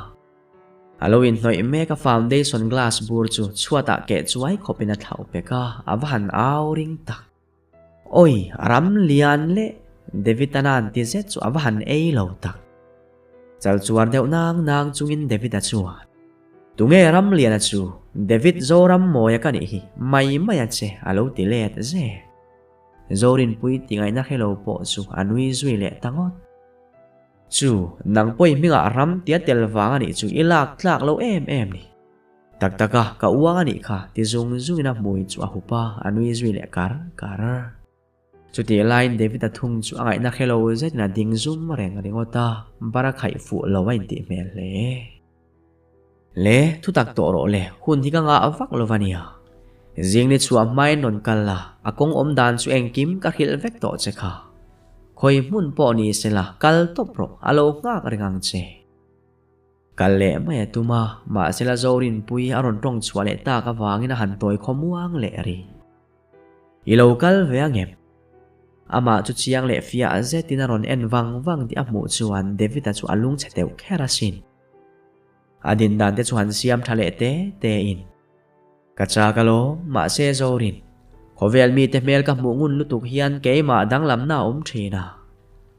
A lo inhnawih mek a foundation glass bur chu chhuatah keh chuai khawpin a thlauh pek a, a va han au ring tak. Awi, ram lian leh David-a nan ti zet chu a va han ei lo tak. Chal chuar deuh nang nang chungin David-a chuan, Tunge ram liana chu David Zoram mawia ka nih hi, mai mai a che a lo ti let ze. Zorinpui ti ngaihna hre lo pawh chu a nui zui leh ta ngawt. Chu, nang pawh i hmingah ram tia tel vang a nih chu i lak tlak lo em em ni. Tak tak a, ka uang a nih kha ti zung zungin a hmui chu a hup a, a nui zui leh kar kar. Chutih laiin David-a thung chu a ngaihna hre lo zetin a ding zum reng ringawt a, bar a khaih fuh lo a intih hmel hle. Le, thutak tawh rawh le, hun hi ka ngah vak lo va nia. Zing ni chhuah hmain rawn kal la, a kawng awm dan chu engkim ka hrilh vek tawh che kha. Khawi hmun pawh ni sela, kal tawp rawh, a lo nghak reng ang che. Kal leh mai a tum a, mahsela Zorinpui a rawn tawng chhuah leh tak avangin a han tawi khawmuang leh rih. I lo kal ve ang em? Amah chu chiang leh fiah zetin a rawn en vang vang tih a hmuh chuan David-a chu a lungchhe deuh kher asin. A din dan te chu han siam tha leh te te in. Ka chak alawm, mahse Zorin, khawvel mite hmel ka hmuh ngun lutuk hian keimah danglamna a awm thin a.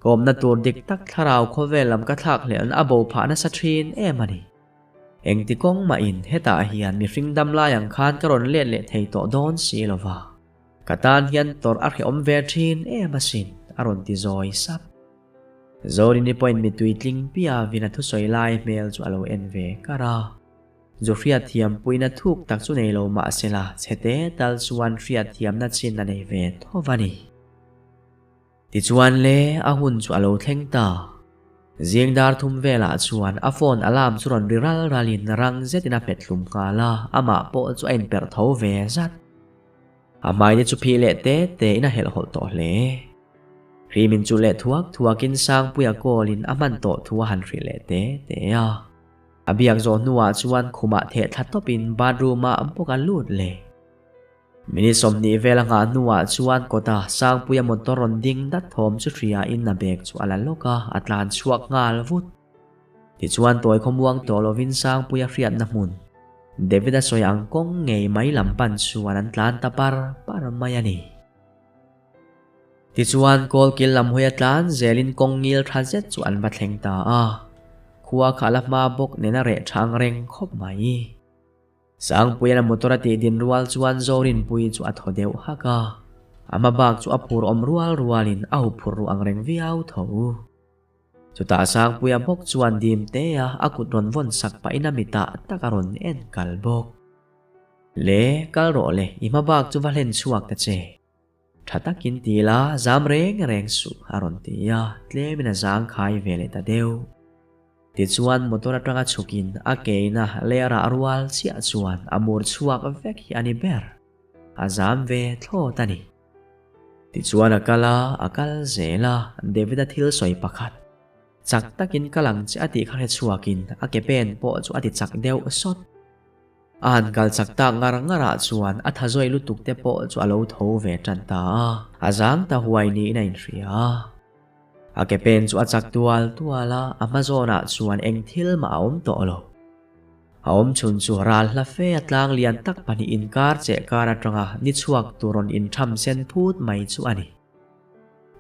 Ka awmna tur dik tak thlarau khawvel lam ka thlak hlelhna a bo phah nasa thin em a ni. Engti kawng mahin hetah hian mihring dam lai ang khan ka rawn let leh thei tawh dawn si lo va. Ka tan hian tawrh a hrehawm ve thin em asin, a rawn ti zawi sap. Zorini pawhin mitui tling piah vin a thusawi lai hmel chu a lo en ve kar a. Zu hriatthiam puina thuk tak chu nei lo mah sela chhete tal chuan hriatthiamna chin a nei ve tho va ni. Tichuan le, a hun chu a lo thleng ta. Zing dar thum velah chuan a phone alarm chu rawn ri ral ralin rang zetin a hmet hlum nghal a, amah pawh chu a inperh tho ve zat. A hmaite chu phih leh te tein a helhhawlh tawh hle. Hrimin chu leh thuak thuakin Sangpuia call-in a hman tawh thu a han hrih leh te te a. A biak zawh hnuah chuan khumah theh thla tawpin bathroom-ah bawk a lut leh. Minute 20 vel a nghah hnuah chuan kawta Sangpuia motor rawn ding dat thawm chu hria in a bag chu a la lawk a, a tlan chhuak nghal vut. Tichuan tawi khawmuang tawh lovin Sangpuia hriatna hmun, David-a sawi ang kawng ngei mai lam pan chuan an tlan ta par par mai a ni. Tichuan kawlkil lam hawi a tlan zelin kawng ngil tha zet chu an va thleng ta a, khua kha a la hma bawk nen a reh tha ang reng khawp mai. Sangpuia'n a motor a tih din rual chuan Zorinpuii chu a thaw deuh hak a, a hma bak chu a phur awm rual rualin a huphurh ruh ang reng viau tho. Chutah Sangpuia bawk chuan dim te a a kut rawn vawn sak pahin a mitah tak a rawn en kal bawk. Le, kal rawh le, i hma bak chu va hlen chhuak ta che. Tha takin ti la, zam reng reng suh, a rawn ti a, tlemin a zang khai ve leh ta deuh. Tichuan motor atanga chhukin a keina leh rah rual chiah chuan a mur chhuak vek hi a ni ber. A zam ve thlawt a ni. Tichuan a kal a, a kal zel a, David-a thil sawi pakhat. Chak takin kal ang che a tih kha hre chhuakin a ke pen pawh chu a ti chak deuh sawt. A han kal chak tak ngar ngar ah chuan a tha zawi lutuk te pawh chu a lo tho ve tan ta a, a zang ta huai niin a inhria a. A ke pen chu a chak tual tual a, a hma zawnah chuan eng thil mah a awm tawh lo. A awm chhun chu ral hla fe a tlang lian tak pahnih inkar cheh kar atanga ni chhuak tur rawn intham sen phut mai chu a ni.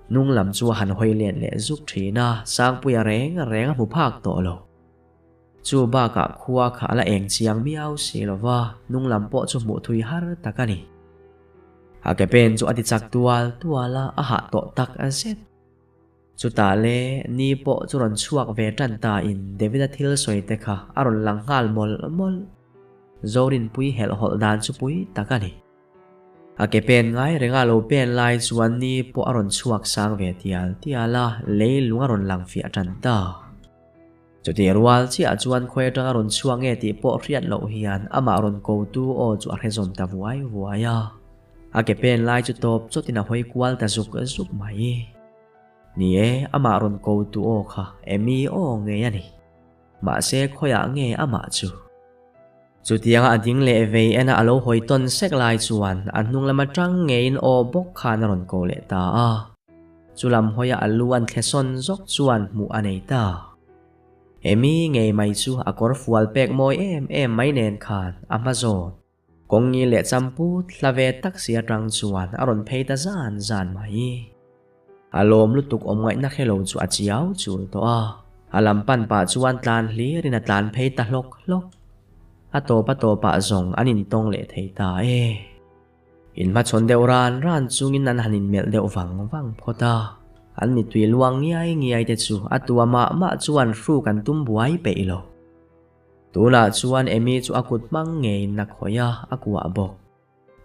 Hnung lam chu a han hawi let leh zuk thin a, Sangpuia reng reng a hmu phak tawh lo. Chu bakah khua kha a la eng chiang miau si lo va, hnung lam pawh chu hmuh thui har tak a ni. A ke pen chu a ti chak tual tual a, a hah tawh tak zet. Chutah le ni pawh chu rawn chhuak ve tan ta in David-a thil sawi te kha a rawn lang nghal mawlh mawlh. Zorinpui helhhawlh dan chu pui tak a ni. A ke pen ngai renga lo pen lai chuan ni pawh a rawn chhuak sang ve tial tial a, lei lung a rawn lang fiah tan ta. Chutih rual chiah chuan khawi atanga rawn chhuak nge tih pawh hriat loh hian amah rawn kotu aw chu a hre zawm ta vuai vuai a. A ke pen lai chu tawp chawtin a hawi kual ta zuk zuk mai. Ni e, amah rawn kotu aw kha Amy aw ngei a ni. Mahse khawiah nge amah chu? Chutianga a ding leh vei ena a lo hawi tawn sek lai chuan a hnung lam atang ngeiin aw bawk khan a rawn ko leh ta a. Chu lam hawia a lu an thle sawn zawk chuan hmuh a nei ta. Amy ngei mai chu a kawr fual pek mawi em em mai nen khan a hma zawn. Kawngi leh champut hla ve tak si atang chuan a rawn phei ta zan zan mai. A lawm lutuk awm ngaihna hre lo chu a chiau chul tawh a, a lam pan pah chuan tlan hlirin a tlan phei ta hlawk hlawk. A tawp a tawpah zawng an intawng leh thei ta e. Inhmachhawn deuh ran ran chungin an han inmelh deuh vang vang phawt a, an mittui luang ngiai ngiai te chu a tua mah mah chuan hruk an tum buai peih lo. Tunah chuan Amy chu a kut hmang ngeiin a khawih a, a kuah bawk.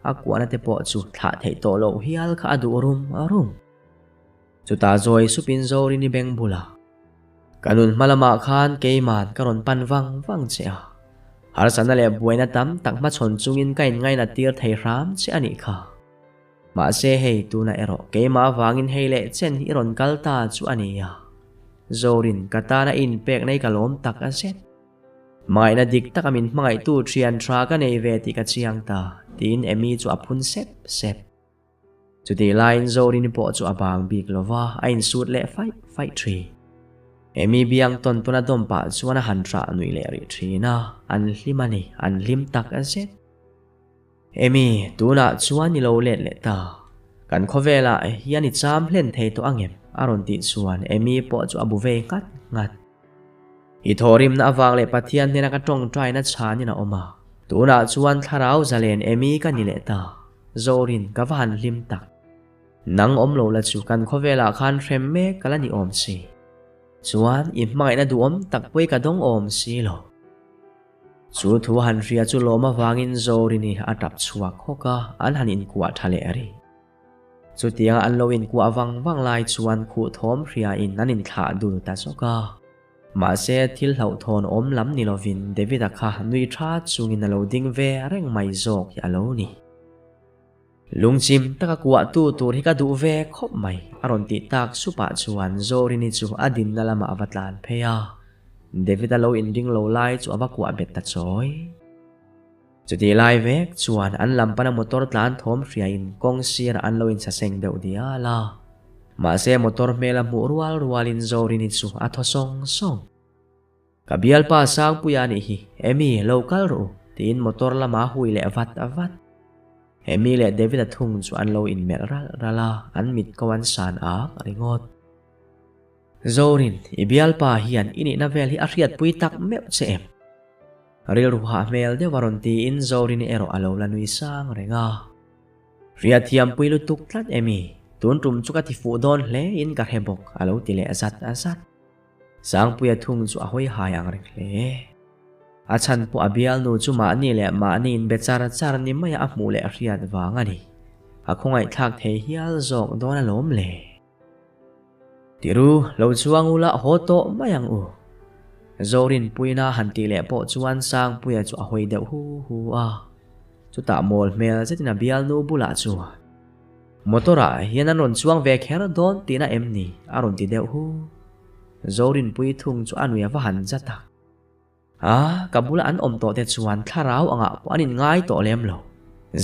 A kuahna te pawh chu thlah theih tawh loh hial kha a duh rum rum. Chutah zawi supin Zorini beng bulah, Ka nun hma lamah khan keiman ka rawn pan vang vang che a. Harsatna leh buaina tam tak hmachhawn chungin ka inngainat tir thei hram che a nih kha. Mahse hei tunah erawh keimah avangin hei leh chen hi i rawn kal ta chu a ni a. Zorin, ka tana i inpek nei ka lawm tak a zet. Hmangaihna dik taka min hmangaihtu thian tha ka nei ve tih ka chiang ta, tiin Amy chu a phun sep sep. Chutih laiin Zorini pawh chu a bang bik lo va, a insut leh faih faih thin. Amy biang tawn tawn a dawm pah chuan a han hrah nuih leh rih thin a, an hlim a ni, an hlim tak a zet. Amy, tunah chuan i lo let leh ta. Kan khawvelah hian i cham hlen thei tawh angem? a rawn tih chuan Amy pawh chu a bu vei nghat nghat. I thawhrimna avang leh Pathian hnena ka tawngtaina chhanin a awm a. Tunah chuan thlarau zalen Amy ka ni leh ta. Zorin, ka va han hlim tak. Nang awm lo la chu kan khawvelah khan hrem mek ka la ni awm si. Chuan i hmangaihna duhawm tak pawh i ka dawng awm si lo. Chu thu han hria chu lawm avangin Zorini a tap chhuak hawk a, an han inkuah tha leh rih. Chutianga an lo inkuah vang vang lai chuan khuh thawm hriain an inthlah dul ta zawk a. Mahse thil hlauhthawn awm lam ni lovin David-a kha nui tha chungin a lo ding ve reng mai zawk hi a lo ni. Lungchim taka kuahtu tur hi ka duh ve khawp mai, a rawn tih tak supah chuan Zorini chu a dinna lamah a va tlan phei a. David-a lo inring lo lai chu a va kuah bet ta chawi. Chutih lai vek chuan an lam pana motor tlan thawm hriain kawng sirah an lo inchaseng deuh dial a. Mahse motor hmel a hmuh rual rualin Zorini chu a thaw sawng sawng. Ka bialpa Sangpuia nih hi, Amy, lo kal rawh u, tiin motor lama hui leh vat vat. Amy leh David-a thung chu an lo inmelh ralh ralh a, an mit ko an san ak ringawt. Zorin, i bialpa hian i nihna vel hi a hriatpui tak meuh che em? Rilru hah hmel deuh a rawn tiin Zorini erawh a lo la nui sang reng a. Hriatthiampui lutuk tlat Amy, tun tum chu ka ti fuh dawn hle in ka hre bawk, a lo ti leh zat zat. Sangpuia thung chu a hawi hai ang reng hle. A chhan pawh a bialnu chu mahni leh mahni inbe char char ni maia a hmuh leh hriat vang a ni. A khawngaihthlak thei hial zawk dawn alawm le. Tiru, lo chuang ula haw tawh mai ang u. Zorinpuina han tih leh pawh chuan Sangpuia chu a hawi deuh hu hu a. Chutah mawl hmel zetin a bialnu bulah chuan. Motor-ah hian an rawn chuang ve kher dawn tihna em ni? a rawn ti deuh hu. Zorinpui thung chu a nui a va han zat a. A, ka bula an awm tawh te chuan thlarau angah pawh an inngai tawh lem lo.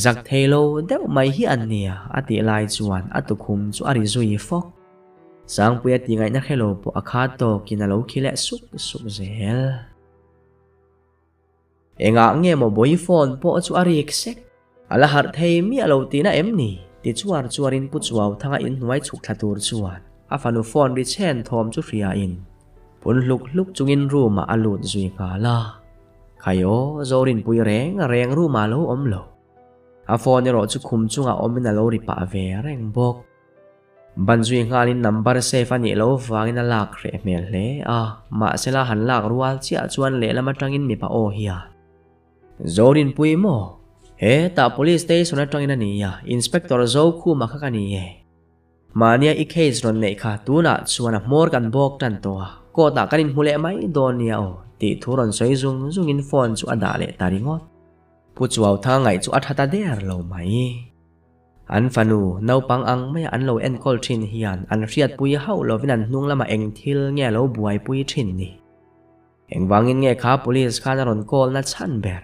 Zak thei lo deuh mai hi an nia, a tih lai chuan a tukhum chu a ri zui fawk. Sangpuia tih ngaihna hre lo pawh a khat tawkin a lo khi leh suk suk zel. Engah nge maw bawi phone pawh chu a rik sek? A la harh thei miah lo tihna em ni? Ti chuar chuarin Pu Chuauthanga inhnuai chhuk thla tur chuan a fanu phone ri chhen thawm chu hriain phun hluk hluk chungin room ah a lut zui nghal a. Khai aw, Zorinpui reng reng room ah lo awm lo. A phone erawh chu khum chungah awmin a lo ri pah ve reng bawk. Ban zui nghalin number save a nih loh vangin a lak hreh hmel hle a, mahsela han lak rual chiah chuan lehlam atangin mipa aw hian, Zorinpui maw? Hetah police station atangin a ni a, Inspector Zokhuma kha ka ni e. Mahnia i case rawn neih kha tunah chuan a hmawr kan bawk tan tawh a, court ah kan inhmu leh mai dawn nia aw, tih thu rawn sawi zung zungin phone chu a dah leh ta ringawt. Pu Chuautha ngaih chu a tha ta der lo mai. An fanu, naupang ang maia an lo enkawl thin hian an hriatpui hauh lovin an hnung lamah eng thil nge a lo buaipui thin ni. Engvangin nge kha police khan a rawn call na chhan ber?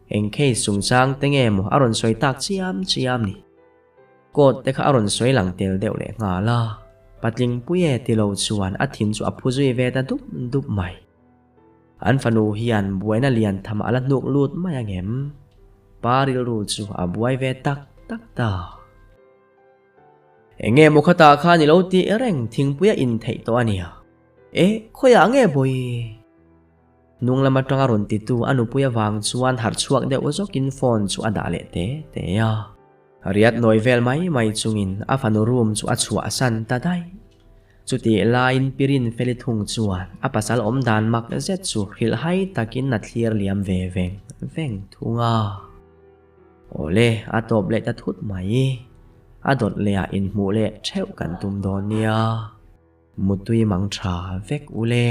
Eng case chungchang te nge maw a rawn sawi tak chiam chiam ni? Court te kha a rawn sawi lang tel deuh leh nghal a, patling pui e ti lo chuan a thin chu a phu zui ve ta dup dup mai. An fanu hian buaina lian tham a la hnuk lut mai angem? Pa rilru chu a buai ve tak tak ta. Enge maw khatah khan i lo tih reng thingpui a intheih tawh a nia. E, khawiah nge bawi? Hnung lam atanga rawn titu a nupui avang chuan harh chhuak deuh zawkin phone chu a dah leh te te a. Riat nawi vel mai mai chungin a fanu room chu a chhuahsan ta daih. Chutih laiin Pirin Feli thung chuan a pasal awm dan mak zet chu hrilhhai takin a thlir liam ve veng veng thung a. Awle, a tawp leh ta thut mai. A dawt lehah inhmuh leh theuh kan tum dawn nia. Mutui mang tha vek ule.